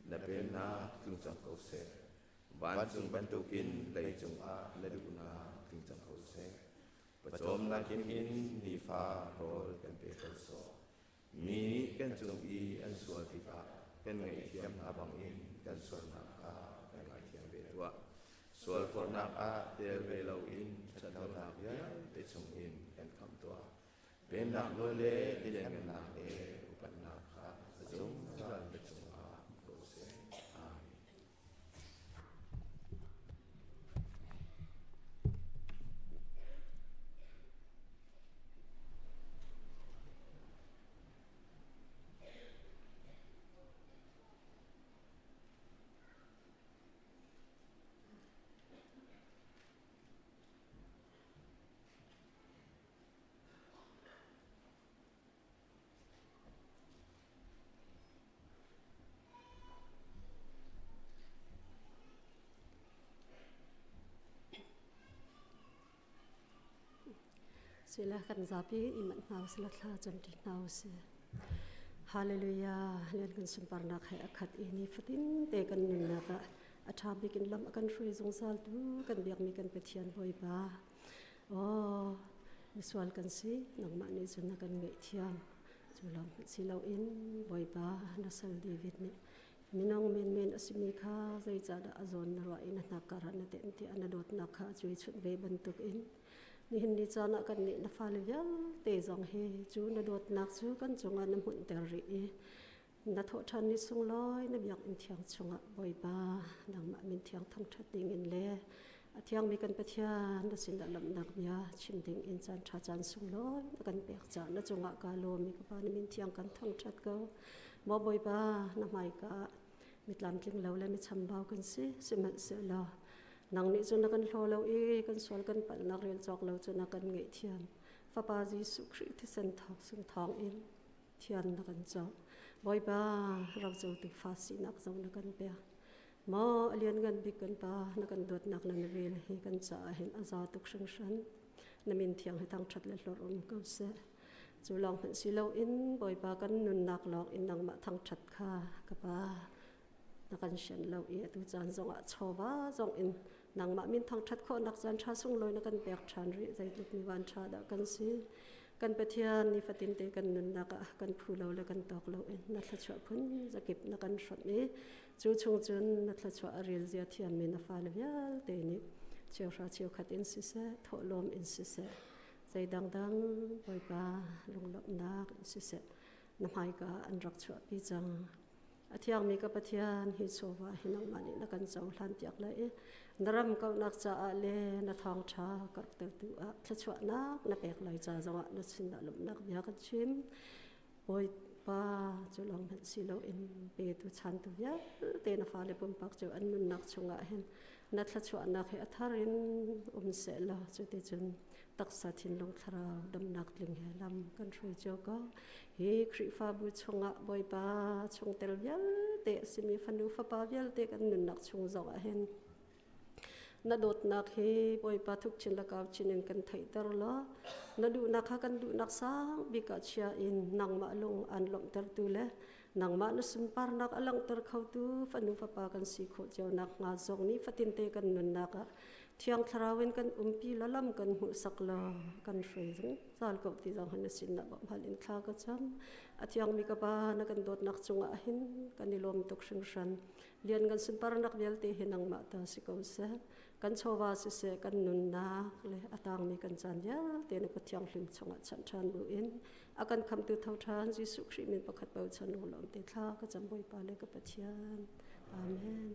Na pennak tlung cang ko seh. Vancung bantukin leicung ah na duhnak tling cang ko seh. Pawcawmnak in hin nifa rawl kan pe ko sawh. Mi nih kan cung i an sual tikah kan ngaihthiam hna bangin kan sualnak kha kan ngaithiam ve tuah. Sualforhnak ah tel ve loin ṭhatlonak vialte chungin kan khamh tuah. Pennak nawl le lianngannak le upatnak kha a zungzal na cungah um ko seh. Amen. Sila kan zapi i manh hna usila thla cam ṭi hna usih. Hallelujah. Lian kan sunparnak he a khat i ni fatin te kan nunnak ah a ṭha bik in lam a kan hruai zungzal tu kan biakmi kan Pathian Bawipa. Aw, misual kan si, nangmah nih cun na kan ngaihthiam. Cu lawng hmanh si loin Bawipa na sal David nih minung menmen a simi kha zeicahdah a zawn na ruah i na hnakkar ah na tenh tiah na dawtnak kha a cuaichunh ve bantukin nihin ni caan ah kannih na fale vialte zong hi cu na dawtnak cu kan cungah na hmunhter rih i na thawhṭhan ni sunglawi na biakinn thiang chungah Bawipa nangmah min thiang thangṭhat dingin le a thiangmi kan Pathian na sinah lawmhnak bia chim ding in caan ṭha caan sunglawi na kan pek caah na cungah kaa lawm i ka Pa na min thiang kan thangṭhat ko. Maw Bawipa na hmaika ah mi tlamtling lo le mi chambau kan si sihmanhsehlaw nang nih cun na kan hlaw lo i kan sual kan palhnak rel cawk lo cu na kan ngaihthiam. Fapa Jesuh Khrih thisen thawng sung thawng in thian na kan cawh. Bawipa rocotu fa sinak zong na kan pek. Maw a lianngan bik kan Pa na kan dawtnak le na vel hi kan caah hin a za tuk hringhran. Na min thiang hi thangṭhat le hlorh um ko seh. Cu lawng hmanh si loin Bawipa kan nunnak lawng in nangmah thangṭhat kha ka Pa na kan sian lo i atu caan zongah chawva zong in nangmah min thangṭhat khawhnak caan ṭha sunglawi na kan pek ṭhan rih zeitluk mi van ṭha dah kan si kan Pathian nifatin te kan nunnak ah kan phu lo le kan tawk lo in na thluachuah phun zakip na kan hrawmh i cu chung cun na thluachuah a rel zia thiammi na fale vialte nih cheuhra cheukhat in siseh thawhlawm in siseh zei dangdang Bawipa lunglawmhnak in siseh na hmaika an rak chuahpi cang A thiangmi ka Pathian, hi chawva hi nangmah nih na kan cohlan piak lai i na ram kauhnak caah le na thawngṭha karhtertu ah thluachuahnak na pek lai ca zongah na sinah lawmhnak bia kan chim. Bawipa cu lawng hmanh si loin petu chantu vialte na fale pumpak cu an nunnak chungah hin na thluachuahnak hi a thar in um seh law cuticun taksa thinlung thlarau damnak tling he lam kan hruai cio ko. Hi Khrihfabu chungah Bawipa chungtel vialte a simi fanu fapa vialte kan nunnak chung zong ah hin na dawtnak hi Bawipa thuk chin le kau chin in kan theihter law na duhnak kha kan duhnak sang bik ah chia in nangmah lung aan lawmhtertu le nangmah na sunparnak a langhter khotu fanu fapa kan si khawh cio nak hnga zong ni fatinte kan nunnak ah Thiang Thlarau in kan umpi la lam kan hmuhsak la kan hruai zungzal ko ti zong hin na sin ah bawmhhal in thla ka cam. A thiangmi ka Pa na kan dawtnak cungah hin kan i lawm tuk hringhran. Lian kan sunparnak vialte hi nangmah ta si ko seh. Kan chawva siseh kan nunnak le a tangmi kan caan vialte na kut thianghlim chungah chanh ṭhan bu in a kan khamtu tho ṭhan Jesuh Khrih min pakhat bochan lunglawm te thla ka cam Bawipa le ka Pathian. Amen.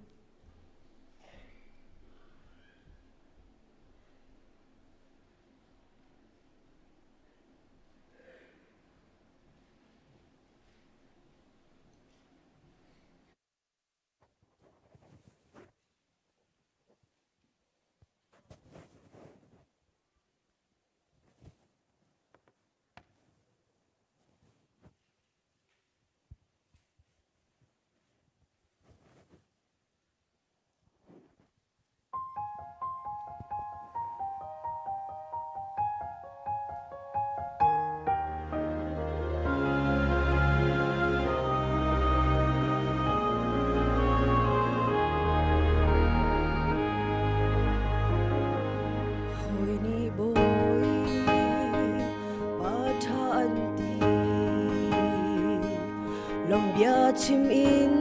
Bia chim in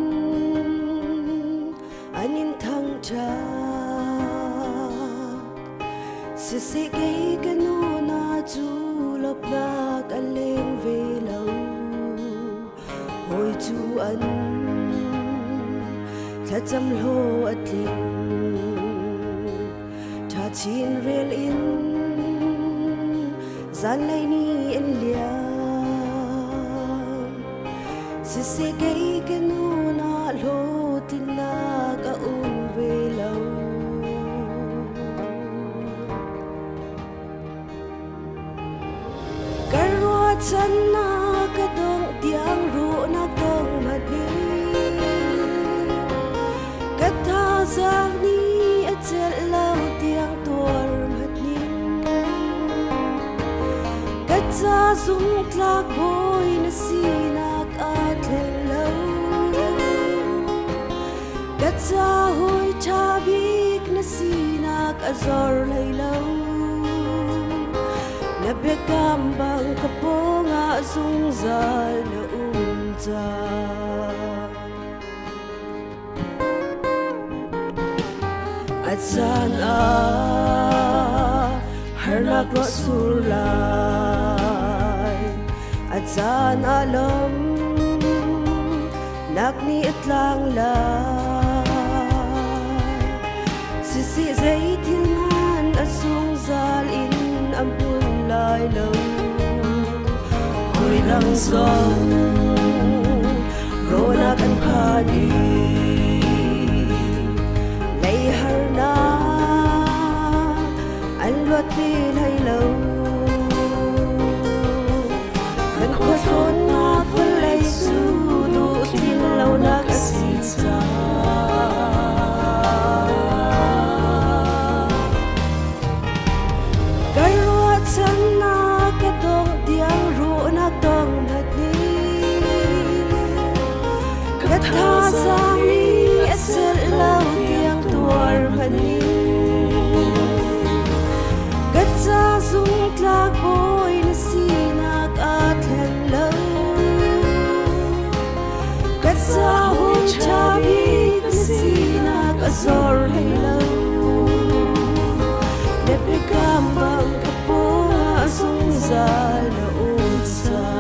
an in thangṭhat. Siseh kei ka nu na cu lawmhnak a leng ve lo. Hawi cu an thlacam hlaw a tling. Ṭha chin rel in zanlei ni in liam. Siseh kei ka nu na hlawhtlinnak a um ve lo. Ka ruahchannak ka dongh tiang ruhnak dong hmanh Ka thazaang nih a celh lo tiang tuar hmanh Ka ca zungtlak bawi na sinak aa thleng lo. Ka ca hawi ṭha bik na sinak a zor hlei lo. Na biakam bang ka pawngah zungzal na um cang. A caan ah harnak ruah sur lai, a caan ah lawm nak nih a tlang lai. Sisih zeithil hmanh a zungzal in a hmun lai lo. Hawi dang zong rawlak an phan i lei harnak an luat ti hlei lo. Kan khualtlawnnak vawlei cu duh tlin lonak a si caah. Kan ruahchannak ka dongh tiang ruahnak dong hmat ning ka thazaang nih a celh lo tiang tuar hmanh ning ka ca zungtlak bawi na sinak aa thleng lo ka ca hun ṭha bik na sinak a zor hlei lo na biakam bang ka pawngah zungzal na um cang.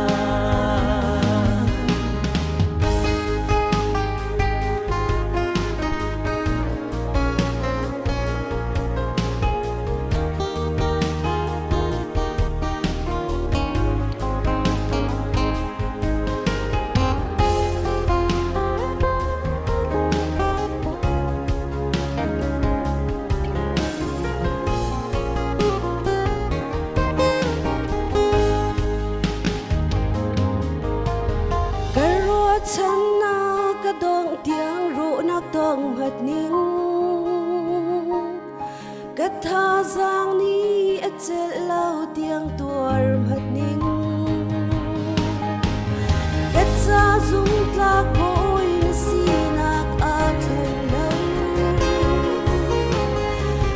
Kan ruahchannak ka dongh tiang ruahnak dong hngat ning Ka thazaang nih a celh lo tiang tuar hmat ning. Ka ca zungtlak bawi na sinak aa thleng lo.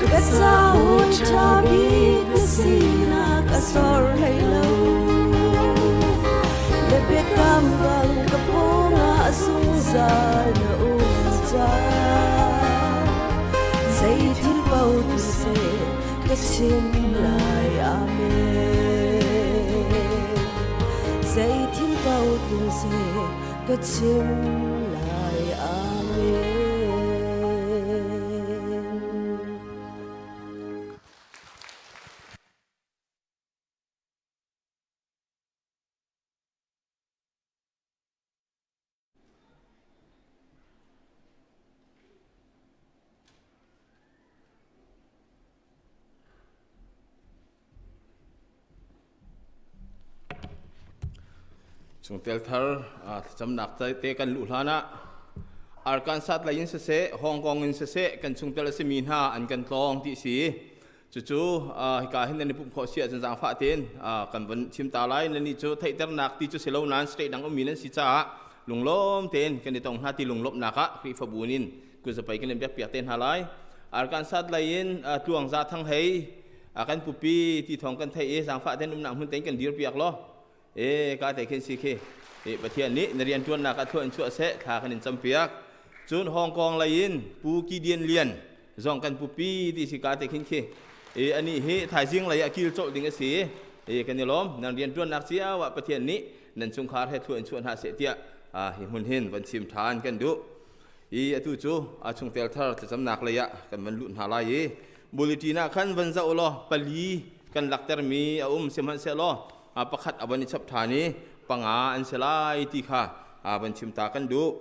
Ka ca hun ṭha bik na sinak a zor hlei lo. Na biakam bang ka pawngah zungzal na um cang. Zeithil paoh tu seh ka chim lai amen. Zeithil paoh tu seh ka chim lai amen. Chungtel thar thlacamnak te kan luh hlan ah Arkansas lei in siseh, Hong Kong in siseh kan chungtel a simi hna an kan tlawng ti si. Cucu hika hin nan i pumh khawh si ahcun zaangfah tein kan von chim ta lai. Nan nih cu theihternak ti cu si lo nain state dang ummi nan si caah lunglawm tein kan i tong hna ti lunglawmhnak ah Khrihfabu in kuzapei kan in biakpiak te hna lai. Arkansas lei in Tluang Za Thang Hei kan pupi ti thawng kan theih i zaangfah tein umnak hmun tein kan dirpiak law. E ka te khin si khi. E Pathian nih na rian ṭuannak ah thluah in chuah seh thla kan in campiak. Cun Hong Kong lei in Pu Gideon Lian zong kan pupi ti si ka te khin khi. E ani hi thaizing lei ah kil colh ding a si. E kan i lawm nan rian ṭuannak cio ah Pathian nih nan chungkhar he thluah in chuah hna seh tiah hi hmun hin van chim ṭhan kan duh. I atu cu a chungtel thar thlacamnak lei ah kan van lut hna lai i bulletin ah khan van zoh law pali kan laktermi a um sihmanhsehlaw pakhat a van i chap ṭhan i panga an si lai ti kha van chim ta kan duh.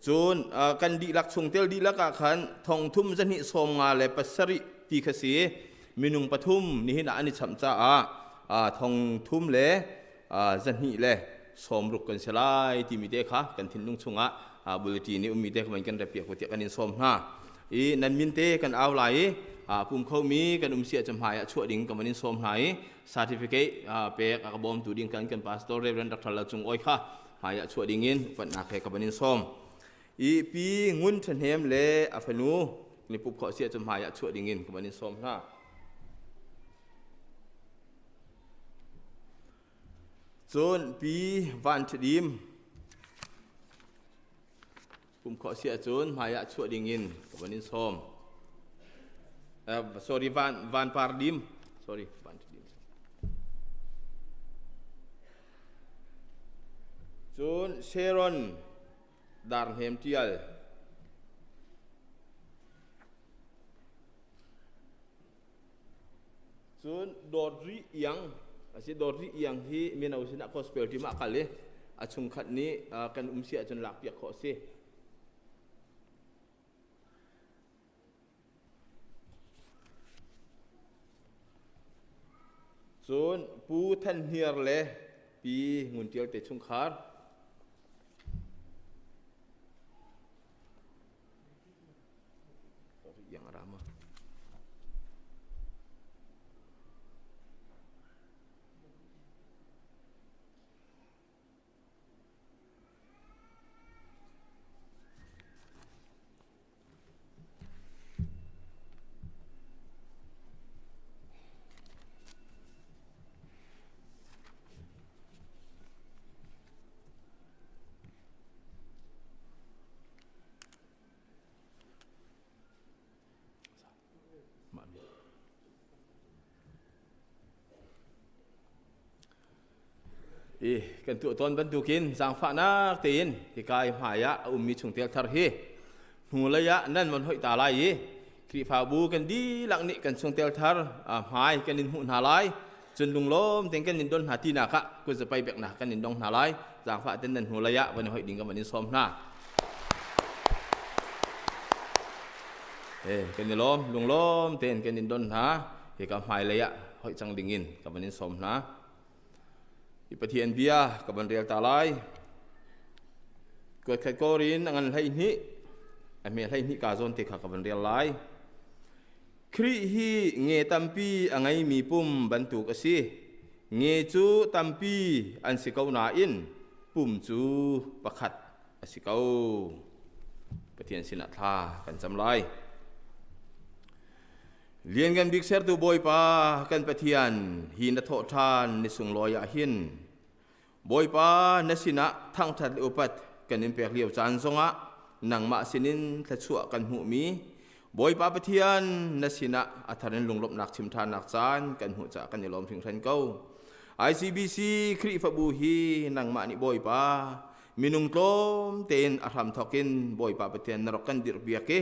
Cun kan dihlak chungtel dihlak ah khan thong thum zahnih sawm nga le pasarih ti kha si minung pathum nihin ah an i chamh caah thong thum le zahnih le sawmruk kan si lai timi te kha kan thinlung chungah bulletin i ummi te kha kan repiak tiah kan in sawm hna i nan min te kan au lai i pum khomi kan um sia hmai ah chuah ding kan in sawm hna i certificate pek a ka bawmtu ding kan kan pastor Reverend Dr. Lal Cung Oi kha hmai ah chuah ding in upatnak he ka van in sawm i pi ngun ṭhahnem le a fanu ni pup khawh sia hmai ah chuah ding in ka van in sawm hna. Cun pi van ṭhadim pum khawh si ahcun hmaiah chuah dingin ka van in sawm. Sorry, van par dim. Sorry, van ṭhadim. Cun Sharon Darhnem ṭial. Cun Dawt Rih Iang a si. Dawt Rih Iang hi mino sinah gospel team ah kal i a chungkhat nih kan um si ahcun lakpiak khawh a si. Cun Pu Than Hniar le Pi Ngun Tial te chungkhar. Yang rama. I kan tuah tawn bantukin zaangfahnak tein hika i hmai ah a ummi chungtel thar hi hnulei ah nan von hoih ta lai i Khrihfabu kan dihlak nih kan chungtel thar hmai kan in hmuh hna lai cun lunglawm tein kan in don hna tinak ah kutzapai peknak kan in dong hna lai zaangfah ten nan hnulei ah van i hoih ding kan van in sawm hna eh kan i lawm lunglawm tein kan in don hna hika hmailei ah hoih cang ding in ka van in sawm hna i Pathian bia ka van rel ta lai kuatkhat korin a ngan 12 a hme 12 ka zawn te kha ka van rel lai Khrih hi nge tampi a ngeimi pum bantuk a si. Nge cu tampi an si ko nain pum cu pakhat a si ko. Pathian sinah thla kan cam lai. Lianngan bik sertu Bawipa kan Pathian hi na thawh ṭhan ni sunglawi ah hin Bawipa na sinah thangṭhat le upat kan in pek lio caan zongah nangmah sinin thluachuah kan hmuhmi Bawipa Pathian na sinah a thar in lunglawmhnak chim ṭhannak caan kan hmuh caah kan i lawm hringhran ko. ICBC Khrihfabu hi nangmah nih Bawipa minung tlawm tein a hram thawk in Bawipa Pathian na rak kan dirhpiak i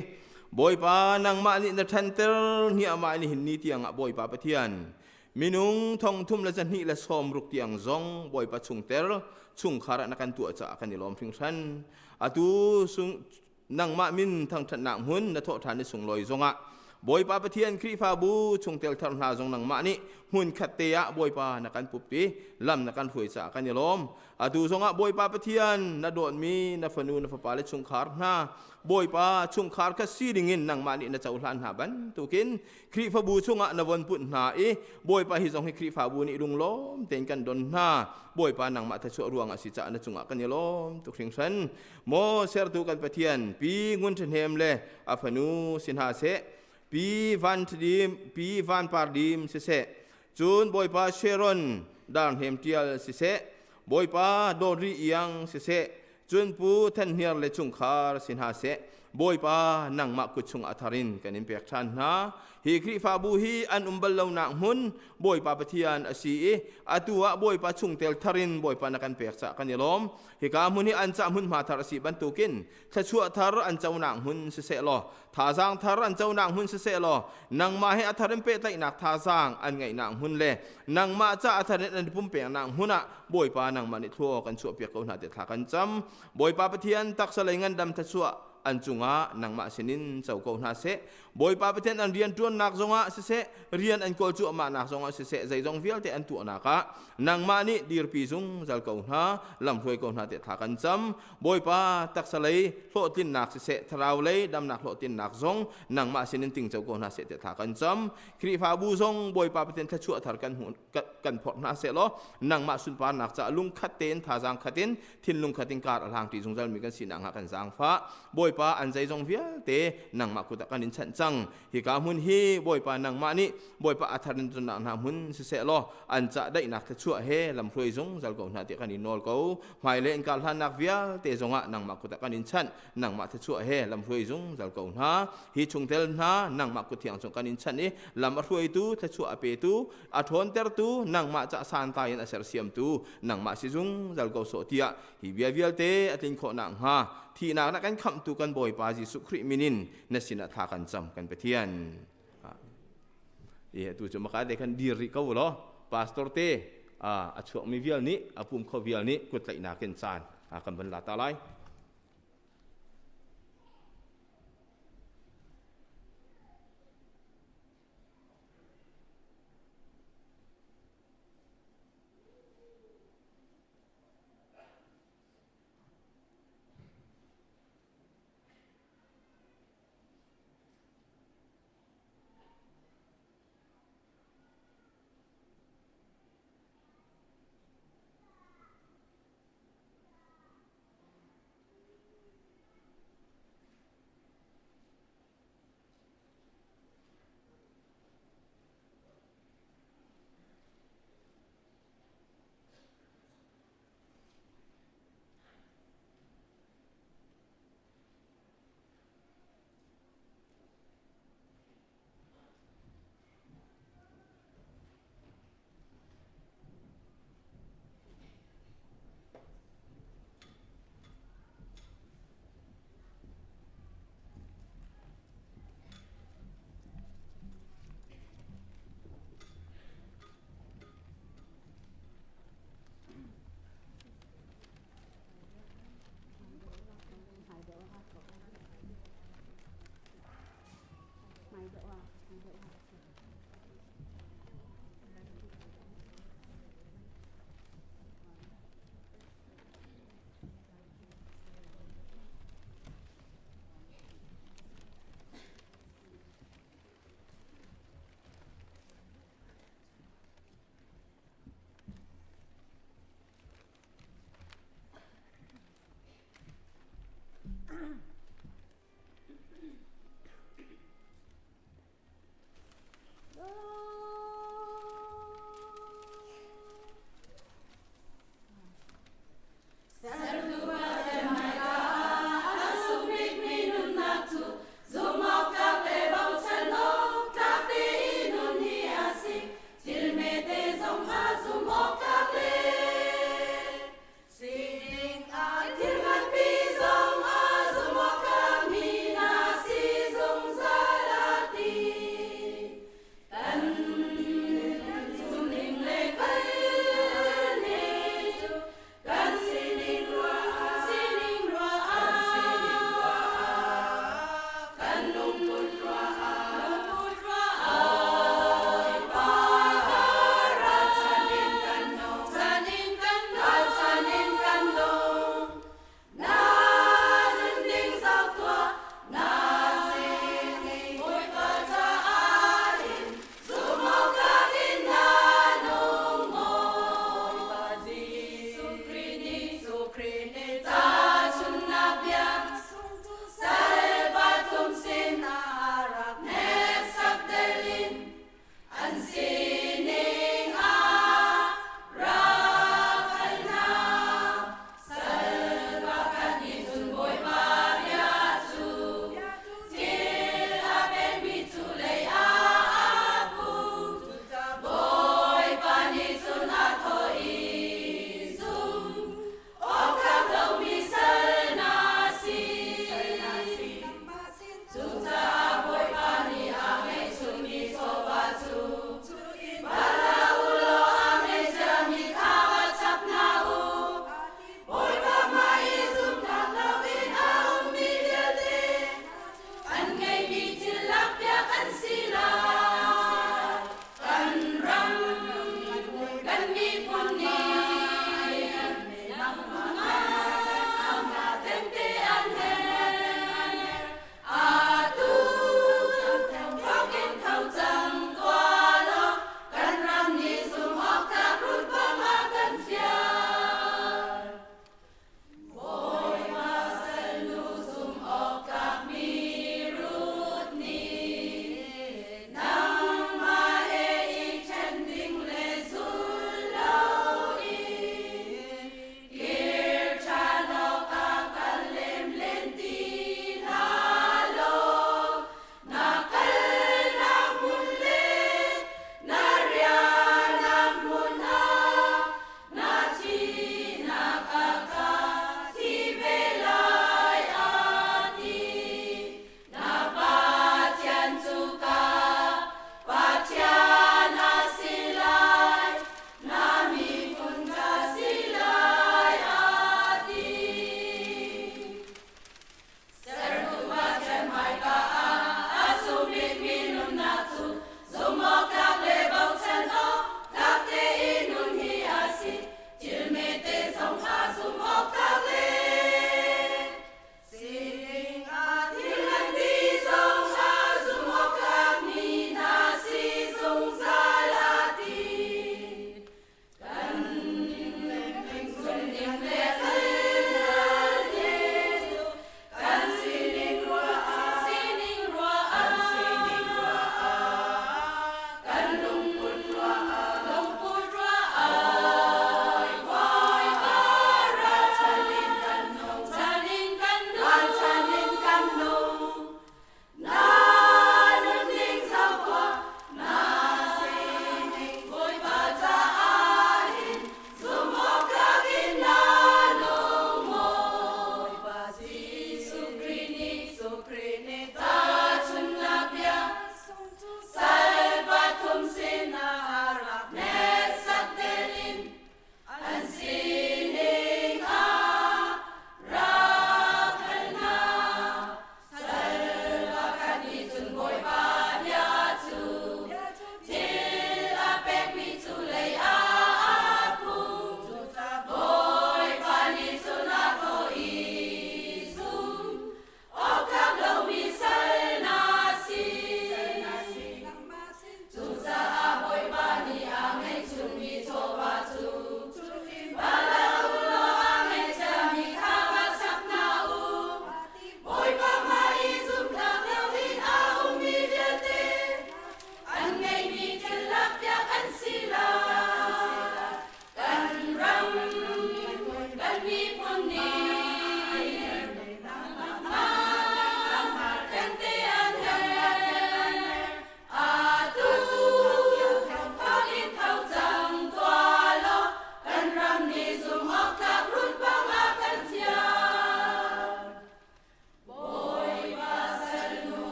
Bawipa nangmah nih na ṭhanter hniahmah nihin ni tiangah Bawipa Pathian Minung thong thum le zahnih le sawm ruk tiang zong Bawipa chungter chungkhar ah na kan tuah caah kan i lawm hringhran. Atu sung nangmah min thangṭhatnak hmun na thawh ṭhan i sunglawi zongah Bawipa Pathian Khrihfabu chungtel thar hna zong nangmah nih hmun khat te ah Bawipa na kan puppi lam na kan hruai caah kan i lawm. Atu zongah Bawipa Pathian na dawtmi na fanu na fapa le chungkhar hna Bawipa chungkhar kha si dingin nangmah nih na cohlan hna bantukin Khrihfabu chungah na von put hna i Bawipa hi zong hi Khrihfabu nih lunglawm tein kan don hna. Bawipa nangmah thluachuah ruangah si caah na cungah kan i lawm tuk hringhran. Maw sertu kan Pathian, pi ngun ṭhahnem le a fanu si hna seh, pi van ṭhadim, pi van par dim siseh, cun Bawipa Sharon dar hnem ṭial siseh, Bawipa dawri iang siseh, cun Pu Than Hniar le chungkhar si hna seh, Bawipa nangmah kut chung a thar in kan in pek ṭhan hna. Hi Khrihfabu hi an um bal lonak hmun Bawipa Pathian a si i atu ah Bawipa chungtel thar in Bawipa na kan pek cah kan i lawm. Hika hmun hi an cah hmunhma thar a si bantukin thluachuah thar an conak hmun siseh law thazaang thar an conak hmun siseh law nangmah he a thar in pehtlaihnak thazaang an ngeihnak hmun le nangmah ca a thar in an pumpeknak hmun ah Bawipa nangmah nih thlua kan chuahpiak ko hna ti thla kan cam. Bawipa Pathian taksa lei ngandam thluachuah an cungah nangmah sinin co ko hna seh. Bawipa Pathian an rian ṭuannak zongah siseh, rian an kawl cuahmahnak zongah siseh, zeizong vialte an tuahnak ah nangmah nih dirpi zungzal ko hna, lamhruai ko hna tiah thla kan cam. Bawipa taksa lei hlawhtlinnak siseh, thlarau lei damnak hlawhtlinnak zong nangmah sinin tingco ko hna seh tiah thla kan cam. Khrihfabu zong Bawipa Pathian thluachuah thar kan hmuh kan phorh hna seh law nangmah sunparnak caah lungkhat tein thazaang khat in thinlung khat in kar a hlang ṭi zungzal mi kan sinak hnga kan zaangfah. Bawipa an zeizong vialte nangmah kut ah kan in chanh cang. Hika hmun hi Bawipa nangmah nih Bawipa a thar in tonnak hna hmun siseh law an cah daihnak thluachuah he lamhruai zungzal ko hna tiah kan in nawl ko. Hmailei in kar hlannak vialte zongah nangmah kut ah kan in chanh. Nangmah thluachuah he lamhruai zungzal ko hna. Hi chungtel hna nangmah kut thiang chung kan in chanh i lam a hruaitu thluachuah a petu a ṭhawntertu nangmah ca santlai in a sersiamtu nangmah si zungzal ko sawh tiah hi bia vialte a tlin khawh nakhnga thihnak na kan khamhtu kan Bawipa Jesuh Khrih min in na sinah thla kan cam kan Pathian. E atu cu maka te khan dir rih ko law pastor te a chuakmi vial nih a pum kho vial nih kut tlaihnak in caan kan van la ta lai.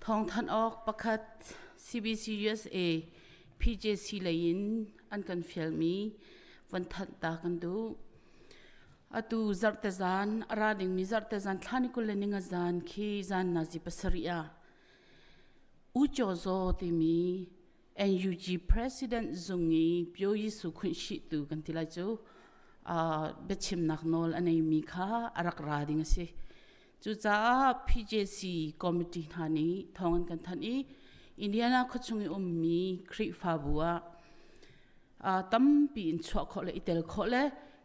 Thawngthanh awk pakhat CBC USA PJC lei in an kan fialmi von thanh ta kan duh. Atu zarhte zan a ra dingmi zarhte zan thla ni 20 le ninga zan khi zan nazi pasarih ah U Kyaw Zaw timi NUG President zung i Pyo Yisu Khunhsi tu kan ti lai cu biachimnak nawl a neimi kha a rak ra ding a si. Cucaah PJC committee hna nih thawng an kan thanh i Indiana khuachung i ummi Khrihfabu ah tampi in chuah khawh le i tel khawh le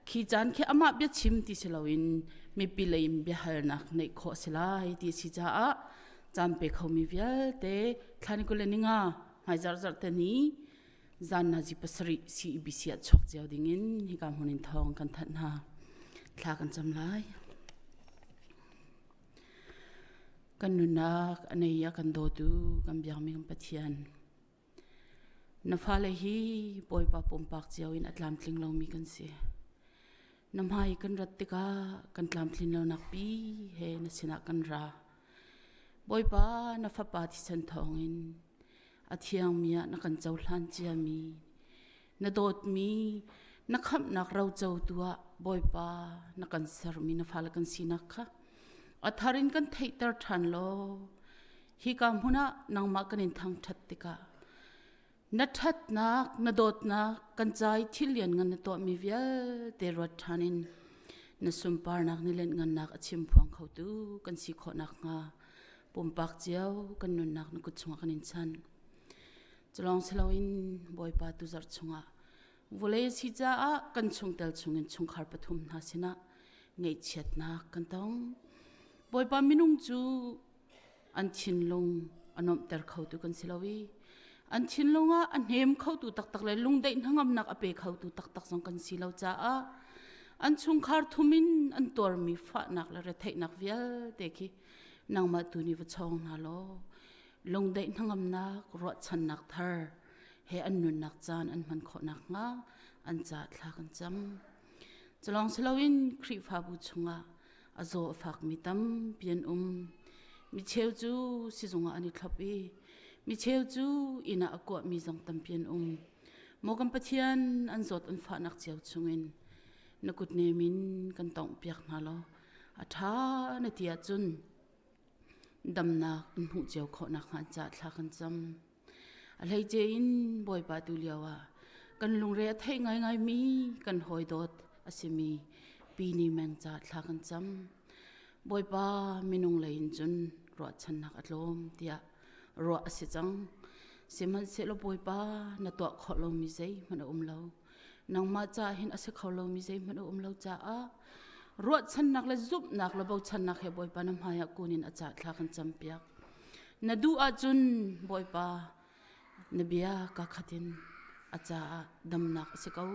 khi caan khi amah biachim ti si loin mipi lei in biahalnak neih khawh si lai ti a si caah caan pe khomi vialte thla ni 20 le ninga hmai zarh zarh te ni zan nazi pasarih CEBC ah chuak cio dingin hika hmun in thawng kan thanh hna. Thla kan cam lai. Kan nunnak a nei a kan dawtu kan biakmi kan Pathian. Na fale hi Bawipa pumpak cio in a tlamtling lomi kan si. Na hmai kan rat tikah kan tlamtlin lonak pi he na sinah kan ra. Bawipa na fapa thisen thawngin a thiangmi ah na kan cohlan ciami na dawtmi na khamhnak rocotu ah Bawipa na kan sermi na fale kan sinak kha a thar in kan theihter ṭhan law hika hmun ah nangmah kan in thangṭhat tikah na ṭhatnak na dawtnak kan ca i thil lianngan na tuahmi vialte ruat ṭhan in na sunparnak ni lianhngannak a chim phuang khotu kan si khawh nakhnga pumpak cio kan nunnak na kut chungah kan in chan. Culawng siloin Bawipa tuzarh chungah vawlei a si caah kan chungtel chungin chungkhar pathum hna sinah ngaihchiatnak kan tong. Bawipa minung cu an thinlung a nuamhter khotu kan si lo i an thinlung ah a hnem khotu taktak le lungdaih hnangamnak a pe khotu taktak zong kan si lo caah an chungkhar thum in an tuarmi fahnak le retheihnak vialte khi nangmah tu nih va chawng hna law lungdaih hnangamnak ruahchannak thar he an nunnak caan an hman khawh nakhnga an ca thla kan cam. Culawng si loin Khrihfabu chungah a zaw a fakmi tampi an um. Mi cheu cu sizung ah an i thlop i mi cheu cu inn ah a kuahmi zong tampi an um. Maw kan Pathian an zawt an fahnak cio chungin na kut nem in kan tawnghpiak hna law a ṭha na ti ahcun damnak an hmuh cio khawh nakhnga an ca thla kan cam. A hleice in Bawipa tu lio ah kan lungre a theih ngaingaimi kan hawi dawt a simi Pi Ni Meng ca thla kan cam. Bawipa minung lei in cun ruahchannak a tlawm tiah ruah a si cang. Sihmanhsehlaw Bawipa na tuah khawh lomi zeihmanh a um lo. Nangmah ca hin a si kho lomi zeihmanh a um lo caah ruahchannak le zumhnak le bochannak he Bawipa na hmaiah kun in a ca thla kan campiak. Na duh ahcun Bawipa na bia ka khat in a caah damnak a si ko.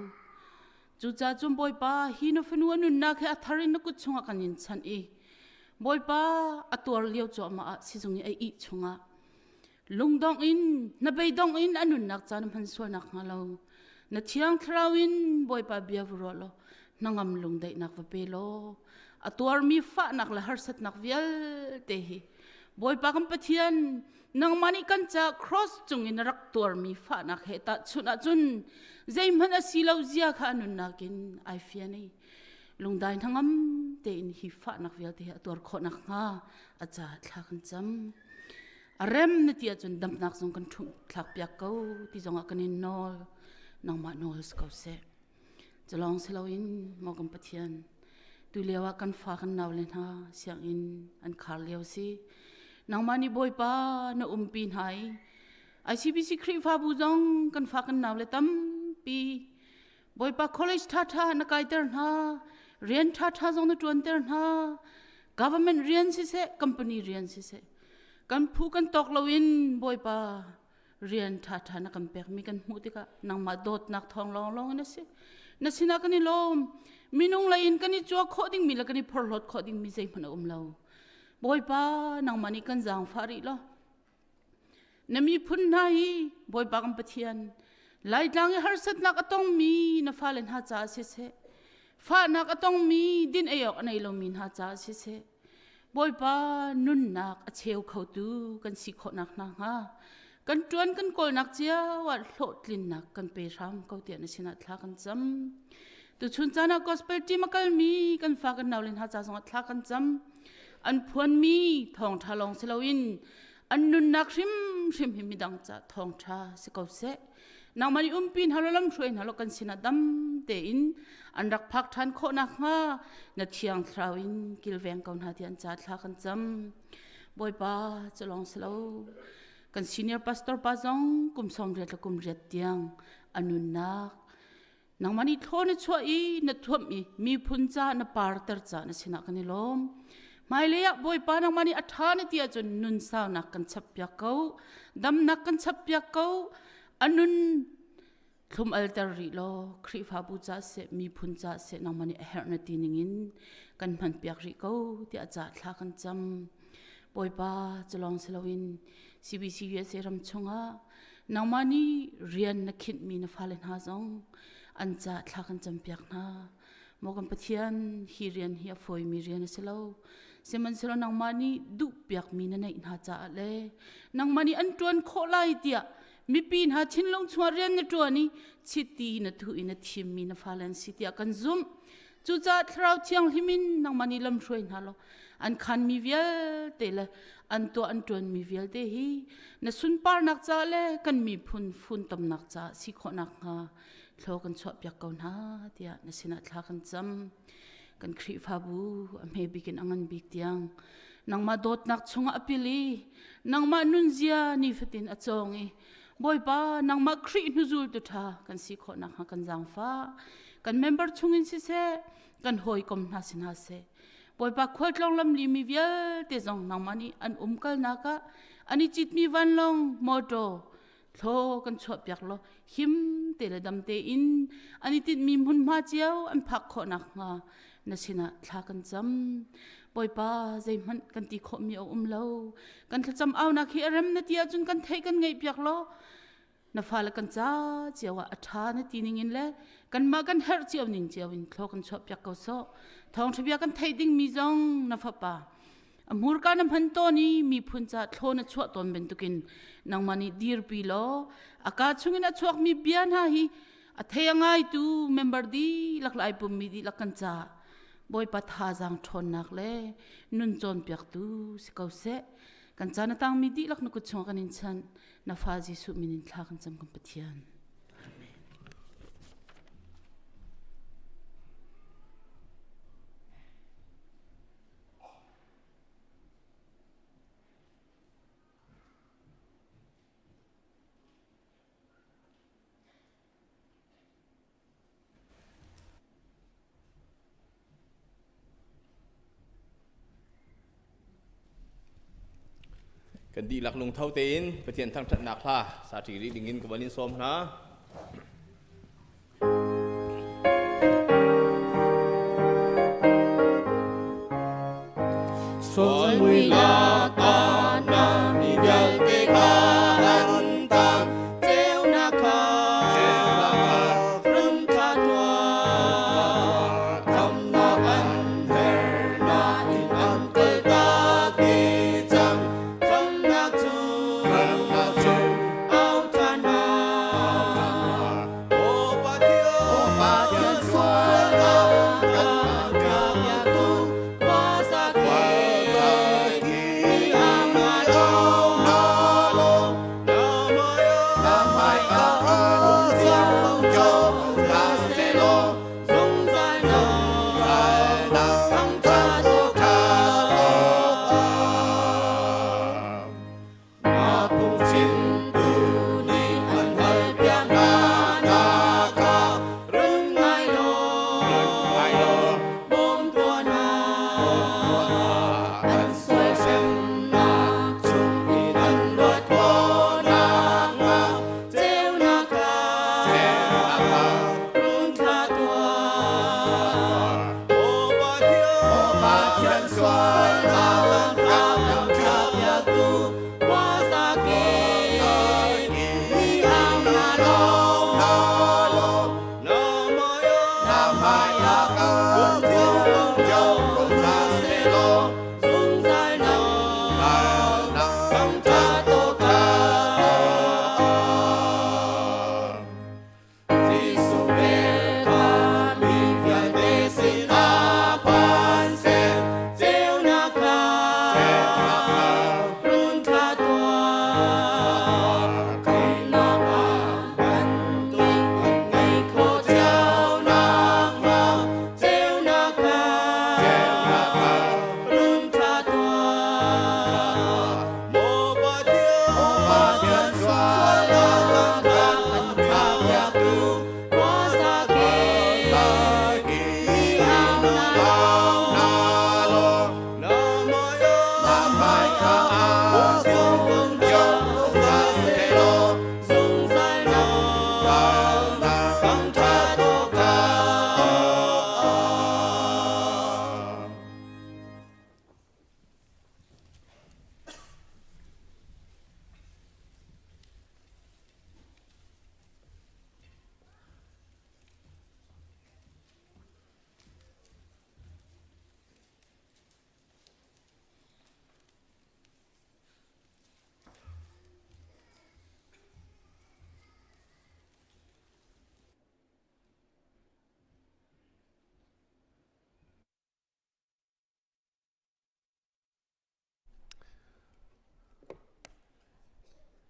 Cucaah cun Bawipa hi na fanu a nunnak he a thar in na kut chungah kan in chanh i Bawipa a tuar lio cuahmah ah sizung i a ih chungah lungdong in na beidong in a nunnak caan hman sual nak hnga lo na thiang thlarau in bawipa bia va ruah law hnangam lungdaihnak va pe law a tuarmi fahnak le harsatnak vialte hi bawipa kan pathian nangmah nih kan ca cross cung in rak tuarmi fahnak he tahchunh ahcun zeihmanh a si lo zia kha a nunnak in ai fian i lungdai hnangam tein hi fahnak vialte hi a tuar khawh nakhnga a ca thla kan cam A rem na ti ahcun damnak zong kan ṭhumh thlakpiak ko ti zongah kan in nawl. Nangmah nawl si ko seh. Culawng si loin maw kan Pathian, tu lio ah kan fa kan naule hna sianginn an khar lio si. Nangmah nih Bawipa na umpi hna i ICBC Khrihfabu zong kan fa kan naule tampi Bawipa college ṭhaṭha na kaiter hna, rian ṭhaṭha zong na ṭuanter hna. Government rian siseh, company rian siseh, kan phu kan tawk loin Bawipa rian ṭhaṭha na kan pekmi kan hmuh tikah nangmah dawtnak thawng lawnglawng in a si. Na sinah kan i lawm. Minung lei in kan i cua khawh dingmi le kan i phorhlawt khawh dingmi zeihmanh a um lo. Bawipa nangmah nih kan zaangfah rih law Na miphun hna hi Bawipa kan Pathian Laitlang i harsatnak a tongmi na fale hna caah siseh, fahnak a tongmi din ei awk a nei lomi hna caah siseh, Bawipa nunnak a cheu khotu kan si khawhnak hna hnga kan ṭuan kan kawlnak cio ah hlawhtlinnak kan pe hram ko tiah na sinah thla kan cam. Tuchun caan ah gospel team a kalmi kan fa kan naule hna ca zongah thla kan cam. An phuanmi thawngṭha lawng si loin an nunnak hrimhrim hi midang ca thawngṭha si ko seh. Nangmah nih umpi hna law lamhruai hna law kan sinah dam tein an rak phak ṭhan khawh nakhnga na thiang thlarau in kilveng ko hna tiah an ca thla kan cam. Bawipa cu lawng si lo kan senior pastor pa zong kum 80 le kum riat tiang a nunnak nangmah nih thlaw na chuah i na thuamh i miphun ca na parter ca na sinah kan i lawm. Hmailei ah Bawipa nangmah nih a ṭha na ti ahcun nun saunak kan chappiak ko, damnak kan chappiak ko, a nun thlum alter rih law Khrihfabu ca seh miphun ca seh nangmah nih a herh na ti ningin kan hmanpiak rih ko tiah ca thla kan cam. Bawipa cu lawng si loin CBC USA ram chungah nangmah nih rian na khinhmi na fale hna zong an ca thla kan campiak hna. Maw kan Pathian, hi rian hi a fawimi rian a si lo. Sihmanhsehlaw nangmah nih duhpiakmi na neih hna caah le nangmah nih an ṭuan khawh lai tiah mipi hna thinlung chungah rian na ṭuan i chiti na thuh i na thimmi na fale an si tiah kan zumh. Cucaah Thlarau Thianghlim in nangmah nih lamhruai hna law an khanmi vialte le an tuah an ṭuanmi vialte hi na sunparnak caah le kan miphun funtomnak caah si khawh nakhnga thlaw kan chuahpiak ko hna tiah na sinah thla kan cam. Kan Khrihfabu a hme bik in a ngan bik tiang nangmah dawtnak chungah a pil i nangmah nunzia nifatin a cawng i Bawipa nangmah Khrih hnuzultu ṭha kan si khawh nakhnga kan zaangfah. Kan member chungin siseh, kan hawikom hna si hna seh, Bawipa khualtlawng lamli mi vialte zong nangmah nih an umkalnak ah an i citmi vanlawng motor thlaw kan chuahpiak law him te le dam tein an i tinhmi hmunhma cio an phak khawh nakhnga na sinah thla kan cam. Bawipa zeihmanh kan ti khawhmi a um lo. Kan thlacam aunak hi a rem na ti ahcun kan theih kan ngaihpiak law na fale kan ca cio ah a ṭha na ti ning in le kanmah kan herh cio ning cio in thlaw kan chuahpiak ko sawh. Thawngṭha bia kan theih dingmi zong na fapa A hmurka na hman tawn i miphun ca thlaw na chuah tawn bantukin nangmah nih dirpi law a kaa chungin a chuakmi bia hna hi a thei a ngaitu member dihlak le ai pummi dihlak kan caah Bawipa thazaang ṭhawnnak le nun cawnpiaktu si ko seh. Kan caan a tangmi dihlak na kut chungah kan in chanh. Na fa Jesuh min in thla kan cam kan Pathian. Amen. Kan dihlak lungtho tein Pathian thangṭhatnak hla sa ṭi rih dingin ka van in sawm hna. Sualmuinak na mi vialte kha an tang ceunak kha run thla tuah khamnak an her nain an kaltak dih cang khamnak cu au ṭhan hna Aw Pathian sualnak kan ka tu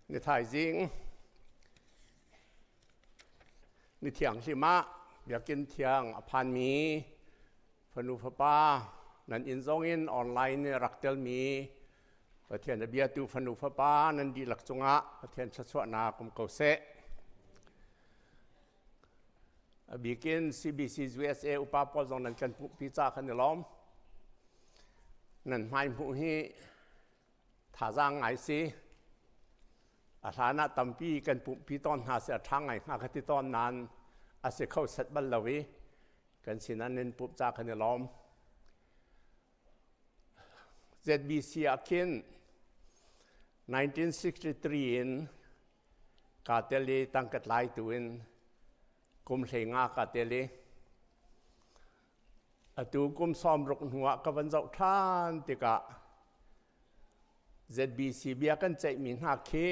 Ni thaizing ni thianghlim ah biakinn thiang a phanmi fanu fapa nan inn zong in online in rak telmi Pathian a biatu fanu fapa nan dihlak cungah Pathian thluachuahnak um ko seh. A bikin CBC USA upa pawl zong nan kan pumhpi ca kan i lawm. Nan hmai hmuh hi thazaang ngai si. A hlan ah tampi kan pumhpi tawn hna si a ṭha ngai hnga ka ti tawn nain a si kho set bal lo i kan sinah nan pumh ca kan i lawm. ZBC ah khin 1963 in kaa tel i tangka tlaitu in kum 15 kaa tel i Atu kum 60 hnuah ka van zoh ṭhan tikah ZBC bia kan ceihmi hna khi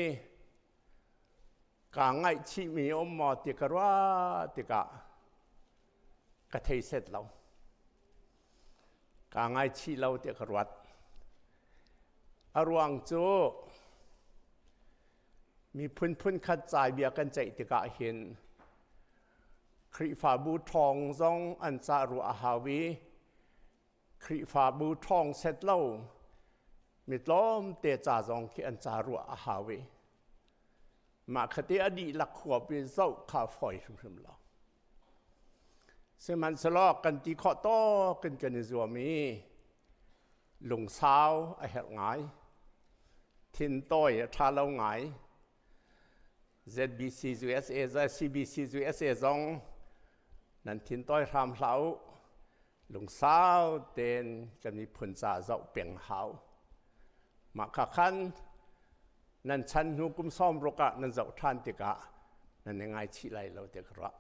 kaa ngaihchihmi um maw ti ka ruah tikah ka thei set lo. Kaa ngaichih lo tiah ka ruat. A ruang cu miphun phunkhat cai bia kan ceih tikah hin Khrihfabu ṭhawng zong an cah ruah a hau i Khrihfabu ṭhawng set lo mi tlawmte ca zong khi an ca ruah a hau i mah khate a dihlak huap i zoh kha fawi hrimhrim lo. Sihmanhsehlaw kan ti khawh tawk in kan i zuam i lungsau a herh ngai. Thintawi a ṭha lo ngai. ZBC USA CBC USA zong nan thintawi hram hlah u. Lungsau tein kan miphun ca zoh peng hau. Mah kha khan nan chan hnu kum 60 ah nan zoh ṭhan tikah nan i ngaichih lai lo ti ka ruah.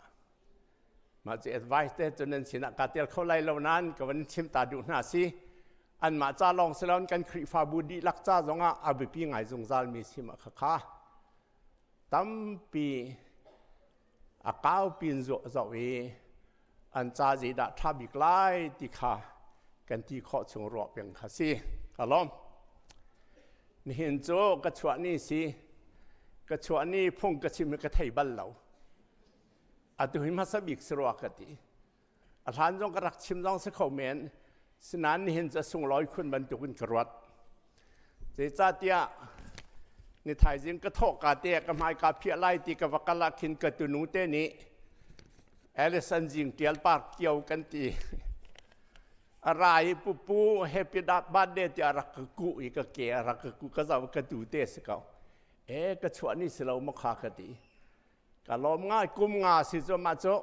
Mah cu advice te cu nan sinah kaa tel kho lai lo nain ka van chim ta duh hna si. Anmah ca lawng si loin kan Khrihfabu dihlak ca zongah a biapi ngai zungzalmi si mah khakha. Tampi a kau pin zoh i an ca zeidah ṭha bik lai ti kha kan ti khawh chung ruah peng kha si. Ka lawm. Nihin cu ka chuah ni si. Ka chuah ni phung ka chim ka thei bal lo. Atu hi hmasa bik si rua ka ti. A hlan zong ka rak chim zong si kho men. Sinain nihin cu a sunglawi khun bantukin ka ruat. Zeicahtiah ni thaizing ka thawh ka te ka hmai ka phiah lai ti ka va kal ah khin ka tunu te nih Alison Jing Tial Park kio kan ti. A ra i pupu happy birthday tiah rak ka kuh i ka ke a rak ka kuh ka zoh ka tu te si ko. E ka chuah ni si lo ma kha ka ti. Ka lawm ngai kum nga si cu mah cu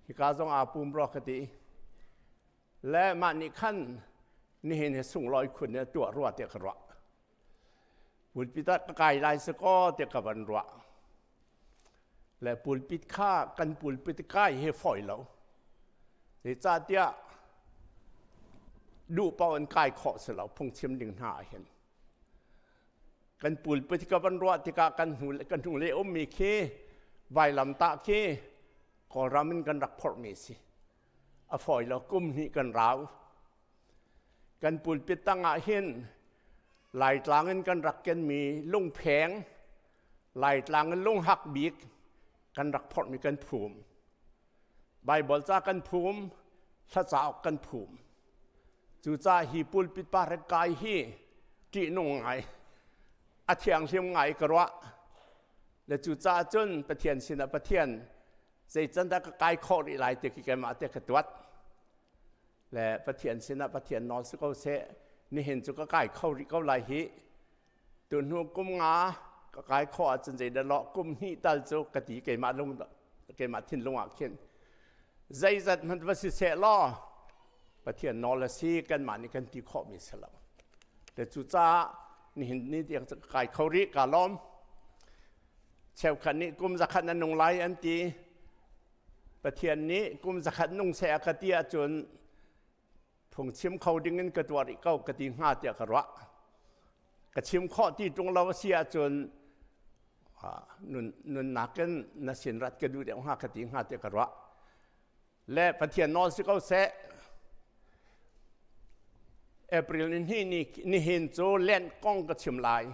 hika zong aa pum rua ka ti. Le mah nih khan nihin hi sunglawi khun in tuah rua tiah ka ruah. Pulpit ah ka kai lai si kaw tiah ka van ruah. Le pulpit kha kan pulpit kai hi fawi lo. Zeicahtiah duh paoh in kai khawh si lo phungchim ding hna ah hin. Kan pulpit ka van ruah tikah kan hnu kan hnu le ummi khi vailamtah khi Kawlram in kan rak phorhmi si. A fawi lo kum hnih kan rau. Kan pulpit tangah hin Laitlang in kan rak kenmi lungpheng, Laitlang in lunghak bik kan rak phorhmi kan phum. Baibal ca kan phum, hla cauk kan phum. Cucaah hi pulpit pa rak kai hi ṭihnung ngai, a thianghlim ngai ka ruah. Le cucaah cun Pathian sinah Pathian zeican dah ka kai khawh rih lai ti khi keimah te ka tuat. Le Pathian sinah Pathian nawl si ko seh, nihin cu ka kai kho rih ko lai hi. Tuhnu kum nga ka kai khawh ahcun zeidah lawh kum hnih tal cu ka ti keimah lung keimah thinlung ah khin zeizat hmanh va si seh law Pathian nawl a si kanmah nih kan ti khawhmi si lo. Le cucaah nihin ni tiang cu ka kai kho rih ka lawm. Cheukhat nih kum zakhat na nung lai an ti. Pathian nih kum zakhat nung seh a ka ti ahcun phungchim kho ding in ka tuah rih ko ka ti hnga tiah ka ruah. Ka chim khawh ti ṭung lo a si ahcun nun nunnak in na sin rat ka duh deuh hnga ka ti hnga tiah ka ruah. Le Pathian nawl si ko seh. April ni hnih ni nihin cu Lent kong ka chim lai.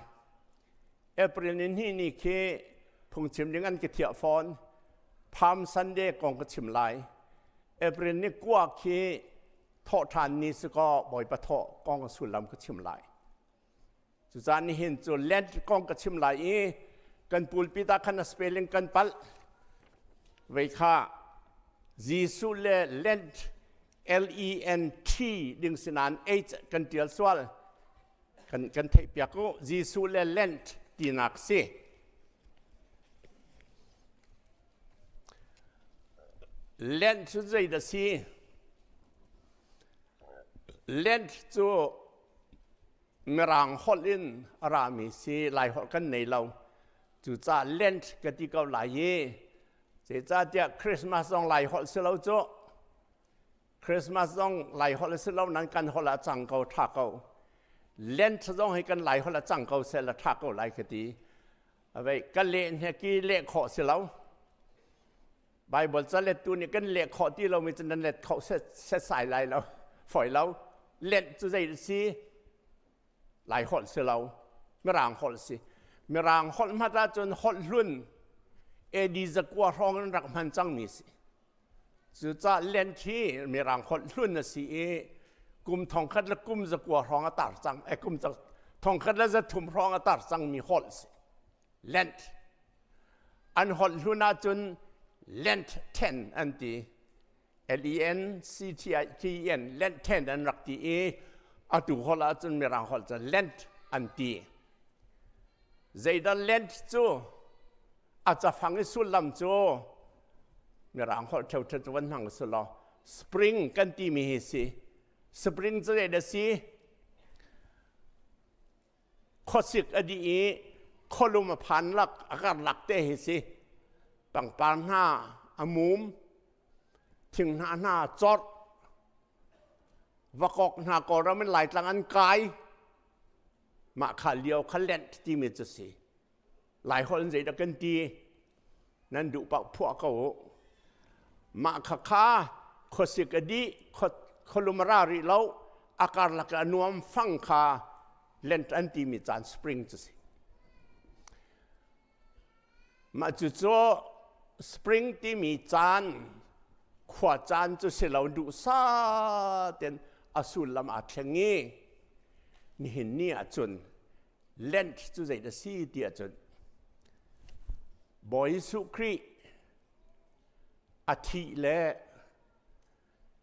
April ni hnih ni khi phungchim ding an ka thiah fawn. Palm Sunday kong ka chim lai. April ni kua khi thawhṭhan ni si kaw Bawipa thawh kong sullam ka chim lai. Cucaah nihin cu Lent kong ka chim lai i kan pulpit ah khan a spelling kan palh. Vei kha Jesuh le Lent L-E-N-T ding si nain H kan ṭial sual. Kan, kan theihpiak u. Jesuh le Lent tinak si. Lent cu zeidah si? Lent cu Mirang holh in a rami si Lai holh kan nei lo. Cucaah Lent ka ti ko lai i zeicahtiah Christmas zong Lai holh si lo cu. Christmas zong Lai holh si lo nan kan holh ah cang ko tha ko. Lent zong hi kan Lai holh ah cang ko seh la tha ko lai ka ti. Avei ka leh hne ki leh khawh si lo. Bible ca lettu nih kan leh khawh ti lomi cu nan let kho setsai lai lo foi lo let cu zei si lai holh si lo mirang holh si mirang holh hmat ahcun holh hlun AD zakua hrawng in rak hman cangmi si cucah lent hi mirang holh hlun a si i kum thongkhat le kum zakua hrawng a tar cang eh kum thongkhat le zathum hrawng a tar cangmi holh si Lent. An holh hlun ahcun Lent ten an ti. L-E-N-C-T-E-N, Lent ten an rak ti i atu holh ahcun Mirang holh cu Lent an ti. Zeidah Lent cu a cafang i sullam cu Mirang holh ṭheu cu van hmang si law spring kan timi hi si. Spring cu zeidah si? Khuasik a dih i khualum a phan lak a karlak te hi si. Pangpar hna a mum, thinghnah hna a corh, vakok hna Kawlram in Laitlang an kai. Mah kha lio kha Lent timi cu si. Laiholh in zeidah kan ti? Nan duh paoh phuah ko u. Mah kha kha khuasik a dih, khualum a ra rih lo, a karlak a nuam fang kha Lent an timi caan spring cu si. Mah cucu spring timi caan khua caan cu si lo duhsah ten a sullam aa thleng i nihin ni ahcun Lent cu zei dah si ti ahcun Bawi Jesuh Khrih a thih le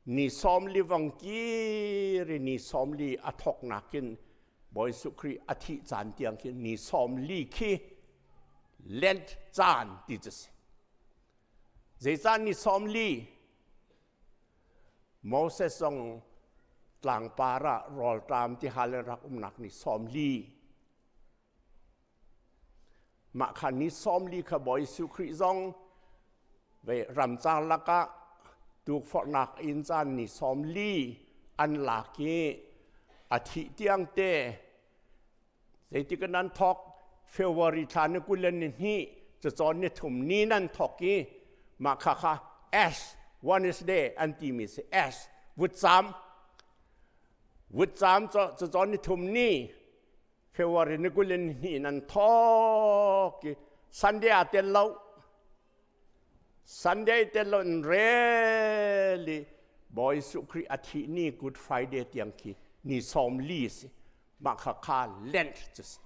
ni 40 vang kir i ni 40 a thawknak in Bawi Jesuh Khrih a thih caan tiang khi ni 40 khi Lent caan ti cu si. Zeicah ni 40 Moses zong tlangpar ah rawlṭam tihal in rak umnak ni 40. Mah kha ni 40 kha Bawi Jesuh Khrih zong ve ramcar lakah tukforhnak in caan ni 40 an lak i a thih tiang te zeitik in an thawk February thla ni 22 cacawn ni thum ni nan thawk i mah kha kha Ash Wednesday an timi si Ash vutcam vutcam cacawn ni thum ni February ni 22 nan thawk i Sunday a tel lo Sunday tel lo in rel i Bawi Jesuh Khrih a thih ni Good Friday tiang khi ni 40 si mah kha kha Lent cu si.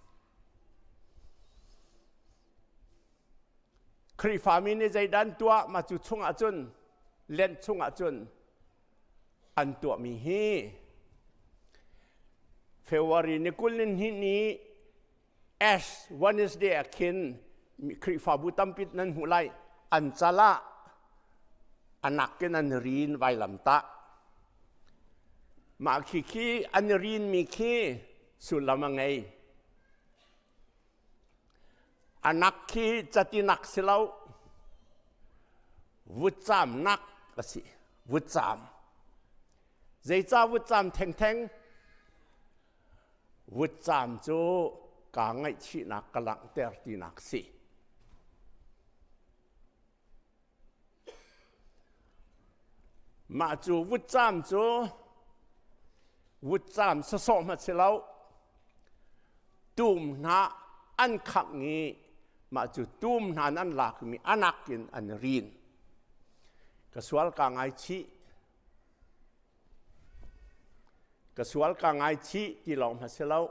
Khrihfami nih zeidah an tuah mah cu chungah cun Lent chungah cun an tuahmi hi February ni 22 ni Ash Wednesday ah khin Khrihfabu tampi nan hmuh lai an cal ah anak in an rin vailamtah mah khi khi an rin mi khi sullam a ngei anak khi catinak si lo vutcam nak a si vutcam zeicah vutcam thengtheng Vutcam cu kaa ngaihchihnak ka langhter tinak si. Mah cu vutcam cu vutcam sawsawh hmanh si lo. Tum hna. An khangh i mah cu tum hna an lakmi anak in an rin. Ka sual ka ngaichih. Ka sual ka ngaichih ti lawng hna si lo.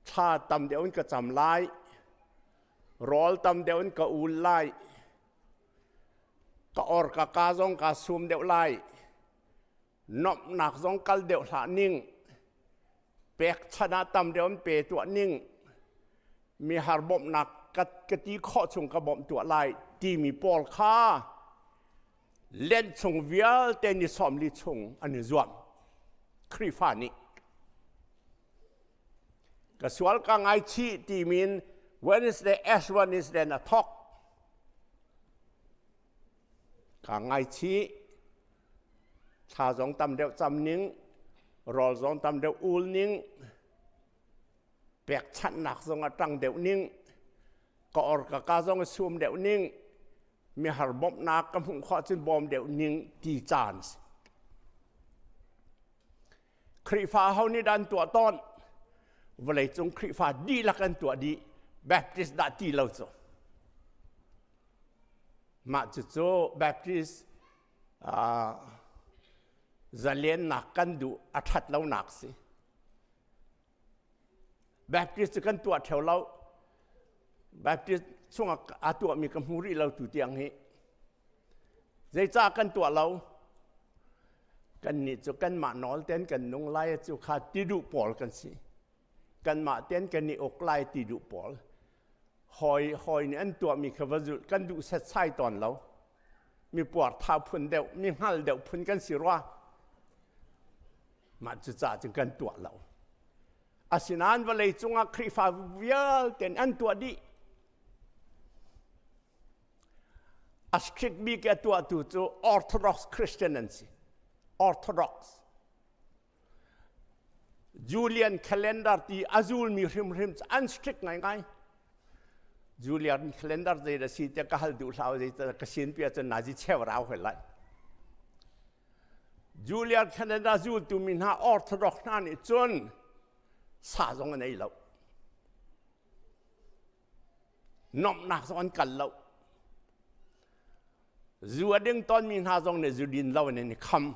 Thla tam deuh in ka cam lai. Rawl tam deuh in ka ul lai. Ka or ka ka zong ka sum deuh lai. Nomhnak zong kal deuh hlah ning. Pekchanh ah tam deuh in pe tuah ning. Mi har bawmhnak ka, ka ti khawh chung ka bawmh tuah lai timi pawl kha Lent chung vialte ni 40 chung an i zuam. Khrihfa nih ka sual ka ngaichih timin Wednesday Ash Wednesday na thok. Ka ngaichih thla zong tam deuh cam ning rawl zong tam deuh ul ning pekchanhnak zong a ṭang deuh ning ka or ka ka zong a sum deuh ning mihar bawmhnak ka hmuh khawh cun bawm deuh ning ti caan si. Khrihfa ho nih dah an tuah tawn? Vawleicung Khrihfa dihlak an tuah dih. Baptist dah ti lo cu. Mah cucu Baptist uh, zalennak kan duh a ṭhat lonak si. Baptist cu kan tuah theo lo. Baptist chungah aa tuahmi ka hmu rih lo tu tiang hi. Zeicah kan tuah lo? Kannih cu kanmah nawl ten kan nung lai cu kha ti duh pawl kan si. Kanmah ten kan i uk lai ti duh pawl. Hawi hawi nih an tuahmi kha va zulh kan duh setsai tawn lo. Mi puarthau phun deuh, mi hngal deuh phun kan si rua. Mah cucaah cun kan tuah lo. Asinain vawlei cungah Khrihfa vialte an tuah dih. A strict bik a tuahtu cu Orthodox Christian an si. Orthodox. Julian calendar ti a zulmi hrimhrim cu an strict ngaingai. Julian calendar zei da si te ka hal duh hlah zei ka sin pi ahcun nazi cheu rau hoi lai. Julian calendar zultu mi hna Orthodox hna nih cun sa zong an ei lo. Nomhnak zong an kal lo. Zu a ding tawnmi hna zong nih zu din lo in an i kham.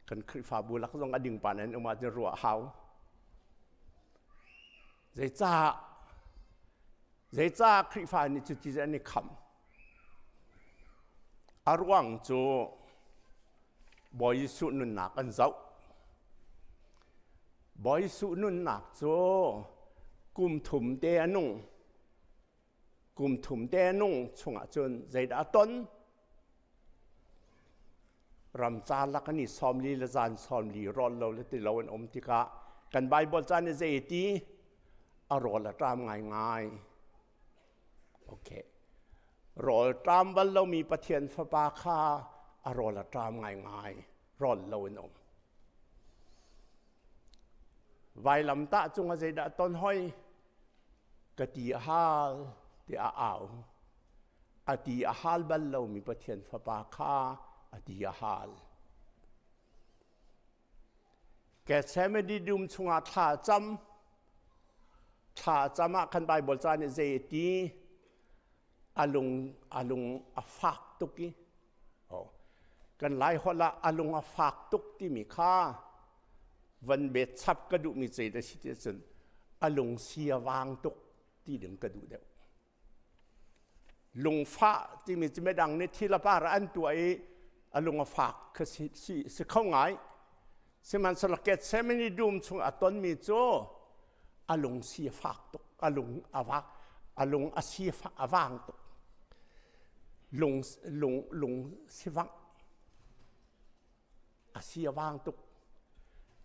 Kan Khrihfabu lak zong a ding pa nan um ahcun ruah hau. Zeicah zeicah Khrihfa nih cuti an i kham? A ruang cu Bawi Jesuh nunnak an zoh. Bawi Jesuh nunnak cu kum thum te a nung. Kum thum te a nung chungah cun zeidah a ton? Ramcar lak an i 40 le zan 40 rawl lo le ti lo an um tikah kan Baibal ca nih zei ti? A rawl a ṭam ngaingai. Okay. Rawl ṭam bal lomi Pathian Fapa kha a rawl a ṭam ngaingai. Rawl lo in um. Vailamtah cungah zeidah ton hoi? Ka ti a hal tiah a au. A ti a hal bal lomi Pathian Fapa kha a ti a hal. Gethsemane dum chungah thla a cam. Thla a cam ah khan Baibal ca nih zei a ti? A lung a lung a fak tuk i oh, kan Lai holh ah a lung a fak tuk timi kha van bet chap ka duhmi cei da si ti cun a lung si a vang tuk ti ding ka duh deuh. Lungfah timi cu midang nih thil a par an tuah i a lung a fak kha si, si, si kho ngai. Sihmanhsehlaw Gethsemane dum chung a tonmi cu a lung si a fak tuk, a lung a vak, a lung a si a vang tuk. Lung lung lung sivangh a si a vang tuk.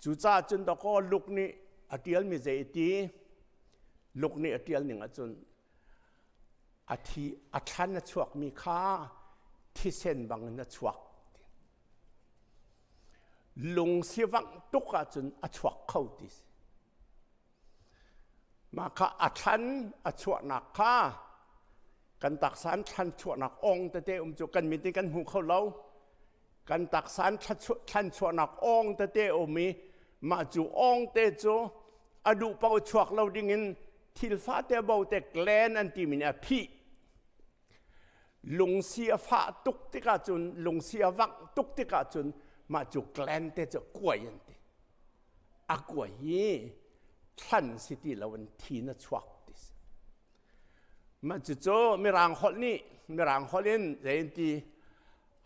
Cucaah cun dawkaw Luke nih a ṭialmi zei ti Luke nih a ṭial ning ahcun a thi a thlan a chuakmi kha thisen bangin a chuak. Lung sivangh tuk ahcun a chuak kho ti si. Mah kha a thlan a chuahnak kha kan taksa an thlan chuahnak ong tete um cu kan mit in kan hmu kho lo. Kan taksa an thlan chuahnak ong tete um i mah cu ong te cu a duh paoh chuak lo dingin. Thil fate bo te gland an timi nih a phih. Lungsi a fah tuk tikah cun lungsi a vangh tuk tikah cun mah cu gland te cu kuai an ti. A kuai i thlan si ti lo in thi na chuak ti si. Mah cucu Mirang holh nih Mirang holh in zei an ti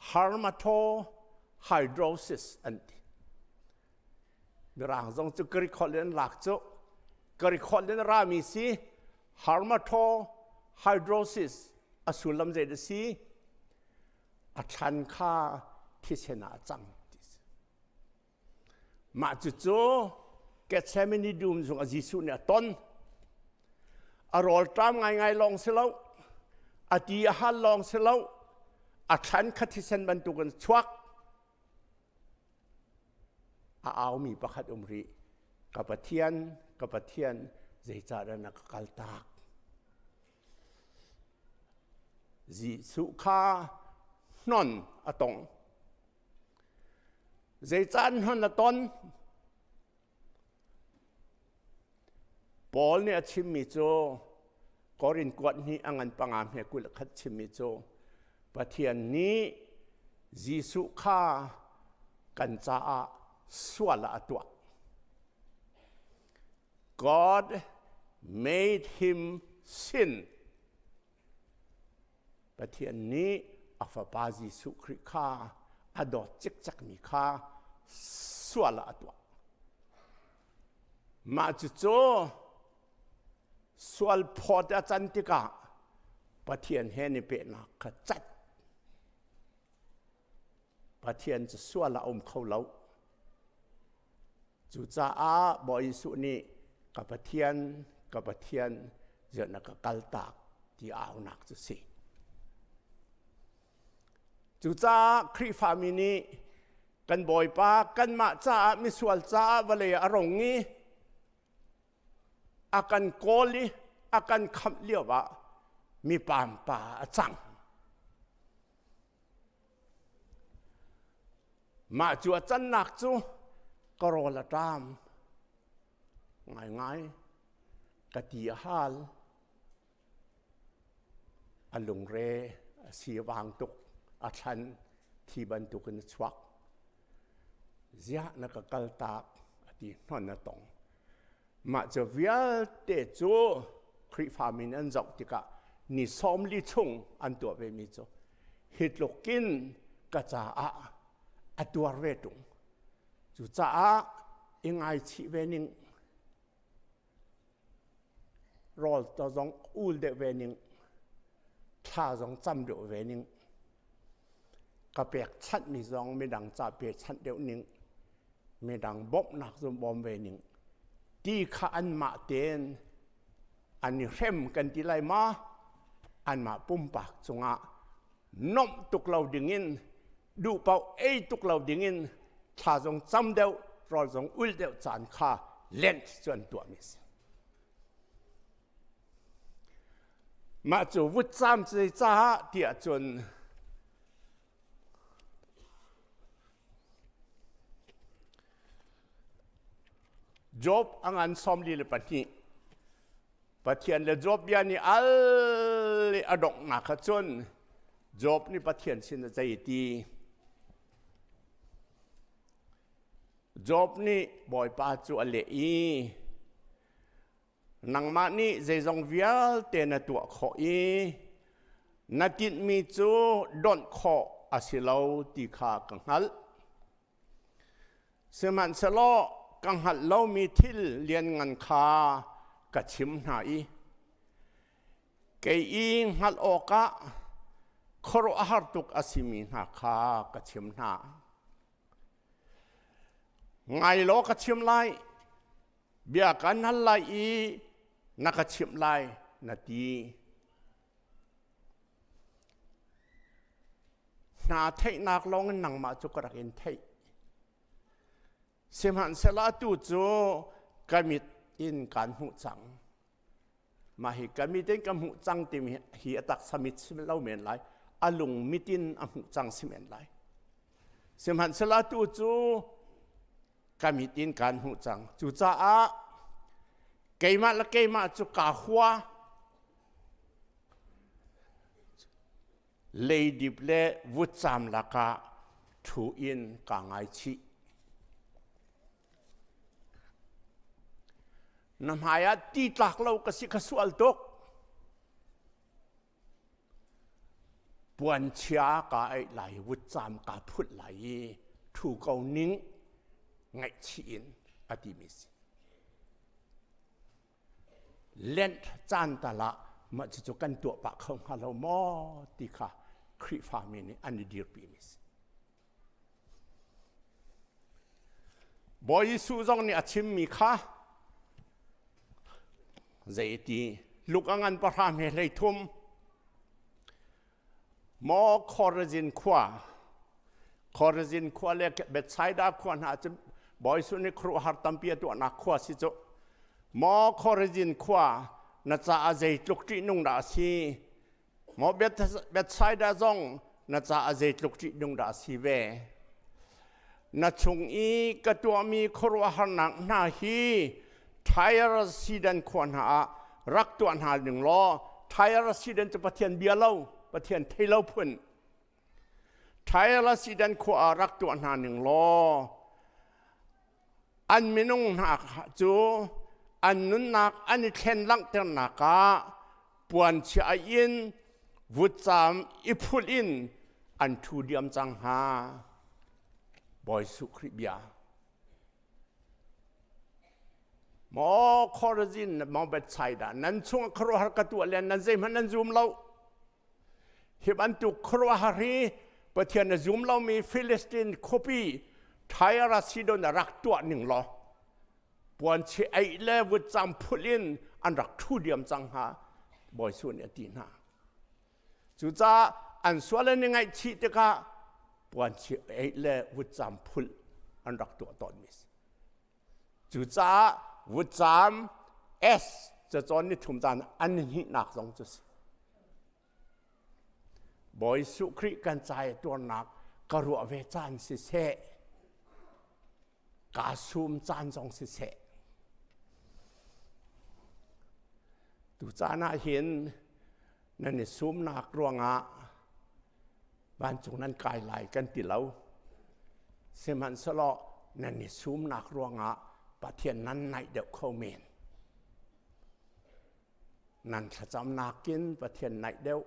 hermatohydrosis an ti. Mirang zong cu Greek holh in an lak cu Greek holh in a rami si hermatohydrosis a sullam zei dah si a thlan kha thisen ah a cang ti si. Mah cucu Gethsemane dum zung ah Jesuh nih a ton. A rawlṭam ngaingai lawng si lo, a ti a hal lawng si lo, a thlan kha thisen bantukin chuak. A aumi pakhat um rih. Ka Pathian, ka Pathian, zeicahdah na ka kaltak? Jesuh kha hnon a tong. Zeicah hnon a ton? Paul nih a chimmi cu Korin kuat hnih a ngan panga hme 21 chimmi cu Pathian nih Jesuh kha kan caah sual ah a tuah. God made him sin. Pathian nih a fapa Jesuh Khrih kha a dawt cikcekmi kha sual ah a tuah. Mah cucu sual phawt a can tikah Pathian he ni pehnak kha cat. Pathian cu sual ah a um kho lo. Cucaah Bawi Jesuh nih ka Pathian, ka Pathian, ziah na ka kaltak ti aunak cu si. Cucaah Khrihfami nih kan Bawipa kanmah caah misual caah vawlei ah a rong i a kan kawl i a kan khamh lio ah mi pampa a cang. Mah cu a cannak cu ka rawl a ṭam ngaingai ka ti a hal a lungre a si vang tuk a thlan thi bantukin a chuak ziah na ka kaltak a ti hnon a tong Mah cu vialte cu Khrihfa min an zoh tikah ni 40 chung an tuah vemi cu hi tluk in ka caah a tuar ve ṭung. Cucaah i ngaichih ve ning, rawl to zong ul deuh ve ning, thla zong cam deuh ve ning, ka pekchanhmi zong midang ca pechanh deuh ning, midang bawmhnak zong bawm ve ning ti kha anmah tein an i hrem kan ti lai ma anmah pumpak cungah nomh tuk lo dingin duh paoh ei tuk lo dingin thla zong cam deuh rawl zong ul deuh caan kha Lent cu an tuahmi a si. Mah cu vutcam caah tiah cun Job a ngan 42 Pathian le Job bia nih al i a donghnak kha cun Job nih Pathian sin a zei ti Job nih Bawipa cu a leh i Nangmah nih zeizong vialte na tuah khawh i na tinhmi cu donh khawh a si lo ti kha ka hngalh. Sihmanhsehlaw ka hngalh lomi thil lianngan kha ka chim hna i kei i hngalh awkah khuaruahhar tuk a simi hna kha ka chim hna. Ngai law ka chim lai, bia kan hal lai i na ka chimh lai na ti. Hna theihnak lawng in nangmah cu ka rak in theih. Sihmanhsehlaw atu cu ka mit in kaan hmuh cang. Mah hi ka mit in ka hmuh cang timi hi a taksa mit si lo men lai, a lung mit in a hmuh cang si men lai. Sihmanhsehlaw atu cu ka mit in kaan hmuh cang. Cucaah. Keimah le keimah cu kaa hua. Leidip le vutcam lakah ṭhu in kaa ngaichih. Na hmai ah ti tlak lo ka si kha sual tuk. Puanchia ka eih lai, vutcam ka phulh lai i ṭhu ko ning ngaihchih in a timi si. Lent caan tal ah mah cucu kan tuah pah kho hnga lo maw ti kha Khrihfami nih an i dirpi mi si. Bawi Jesuh zong nih a chimmi kha zeiti luk a ngan pahra hme hlei thum maw Khorazin khua Khorazin khua le Bethsaida khua hna cu Bawi Jesuh nih khuaruahhar tampi a tuahnak khua si cu maw Khorazin khua na caah zeitluk ṭihnung dah a si Maw Bethsaida zong na caah zeitluk ṭihnung dah a si ve. Na chung i ka tuahmi khuaruahharnak hna hi Tyre Sidon khua hna ah rak tuah hna ning law Tyre Sidon cu Pathian bia lo, Pathian thei lo phun. Tyre Sidon khua ah rak tuah hna ning law an minung hna cu an nunnak an i thlen langhternak ah puanchia in vutcam i phulh in an ṭhu diam cang hnga. Bawi Jesuh Khrih bia. Maw Khorazin, maw Bethsaida, nan chung ah khuaruahhar ka tuah le nan zeihmanh nan zum lo. Hi bantuk khuaruahhar hi Pathian a zum lomi Philistine khuapi Tyre Sidon a rak tuah ning law puanchi eih le vutcam phulh in an rak ṭhu diam cang hnga Bawi Jesuh nih a ti hna. Cucaah an sual an i ngaihchih tikah puanchi eih le vutcam phulh an rak tuah tawnmi a si. Cucaah vutcam S cacawn ni thum caan an hnihnak zong cu si. Bawi Jesuh Khrih kan ca i tuarnak ka ruah ve caan siseh, kaa sum caan zong siseh. Tu caan ah hin nan i sumnak ruangah vancung nan kai lai kan ti lo. Sihmanhsehlaw nan i sumnak ruangah Pathian nan naih deuh kho men. Nan thlacamnak in Pathian naih deuh,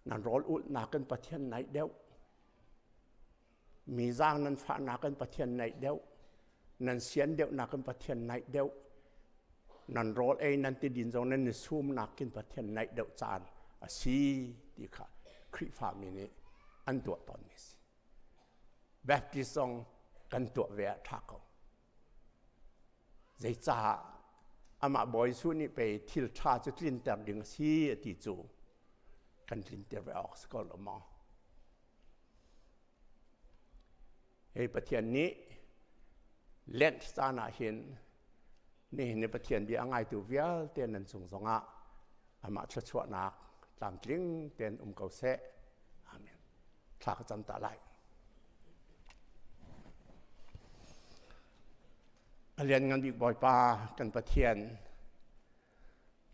nan rawl ulhnak in Pathian naih deuh, mi zaang nan fahnak in Pathian naih deuh, nan sian deuhnak in Pathian naih deuh, nan rawl ei nan tidin zong nan i sumnak in Pathian naih deuh caan a si ti kha Khrihfami nih an tuah tawnmi a si. Baptist zong kan tuah ve ah ṭha ko. Zeicah amah Bawi Jesuh nih pei thil ṭha cu tlinter ding a si a ti cu kan tlinter ve awk si ko lo maw? Hei Pathian nih Lent caan ah hin nihin ni Pathian bia a ngaitu vialte nan cung zongah amah thluachuahnak tlamtling tein um ko seh. Amen. Thla ka cam ta lai. A lianngan bik Bawipa kan Pathian,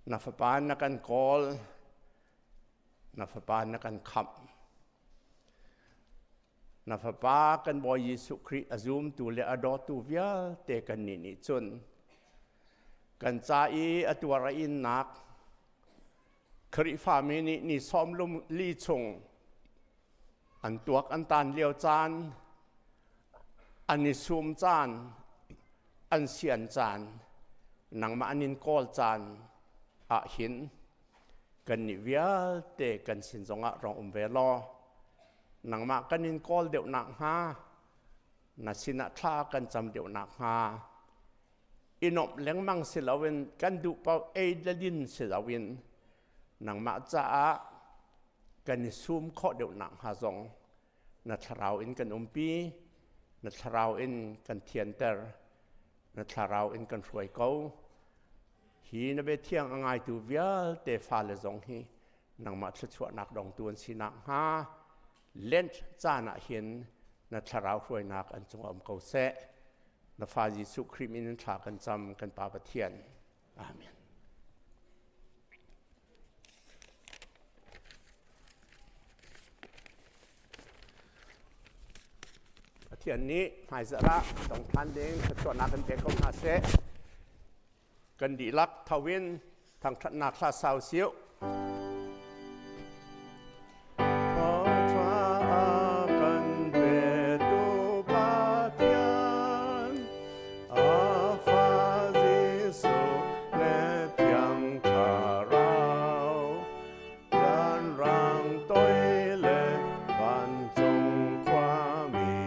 na fapa na kan kawl, na fapa na kan khamh. Na fapa kan Bawi Jesuh Khrih a zumtu le a dawtu vialte kannih nih cun kan ca i a tuar a innak Khrihfami nih ni sawm lum li chung an tuak an tan lio caan an i sum caan an sian caan nangmah an in kawl caan ah hin kannih vialte kan sin zongah rong um ve law nangmah kan in kawl deuh nakhnga na sinah thla kan cam deuh nakhnga i nuamh lengmang si loin kan duh paoh ei le din si loin nangmah caah kan i sum khawh deuh nakhnga zong na thlarau in kan umpi na thlarau in kan thianter na thlarau in kan hruai ko hi na bia thiang a ngaitu vialte fale zong hi nangmah thluachuahnak dongtu an si nakhnga Lent caan ah hin na thlarau hruainak an cungah um ko seh. Na fa Jesuh Khrih min in thla kan cam kan Pa Pathian. Amen. Pathian nih hmaizarh ah dong ṭhan ding thluachuahnak kan pe ko hna seh. Kan dihlak tho in thangṭhatnak hla sau siu. Kan petu Pathian, a fa Jesuh le Thiang Thlarau, Kan rang toi le vancung khuami,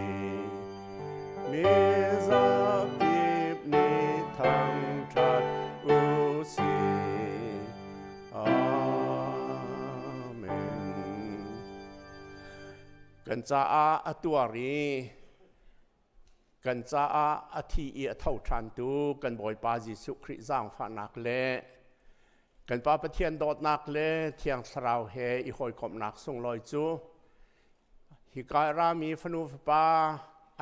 mi zakip nih thangṭhat u sih. Amen. Kan caah a tuar i kan caah a thi i a tho ṭhantu kan Bawipa Jesuh Khrih zaangfahnak le kan Pa Pathian dawtnak le Thiang Thlarau he i hawikomhnak sunglawi cu hika rami fanu fapa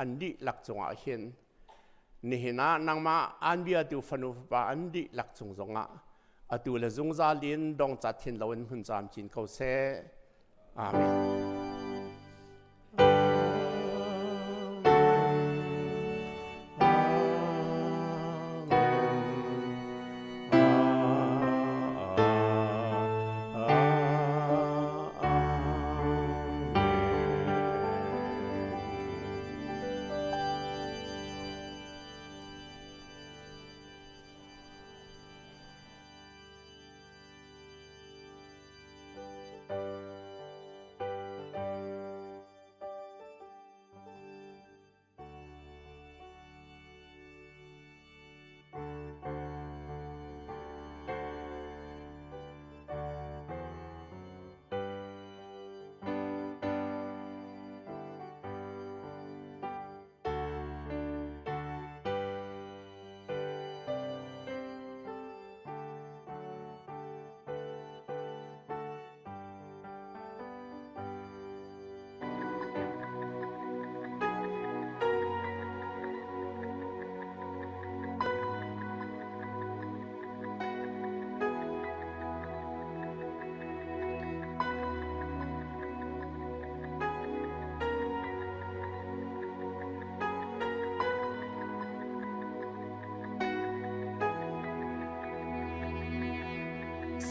an dihlak cungah hin nihin ah nangmah aan biatu fanu fapa an dihlak cung zongah atu le zungzal in dongcat hin loin hmun camcin ko seh. Amen.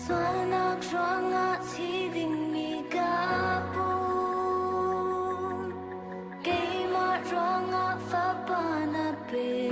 Sualnak ruangah thi dingmi ka pum Keimah ruangah fapa na pe.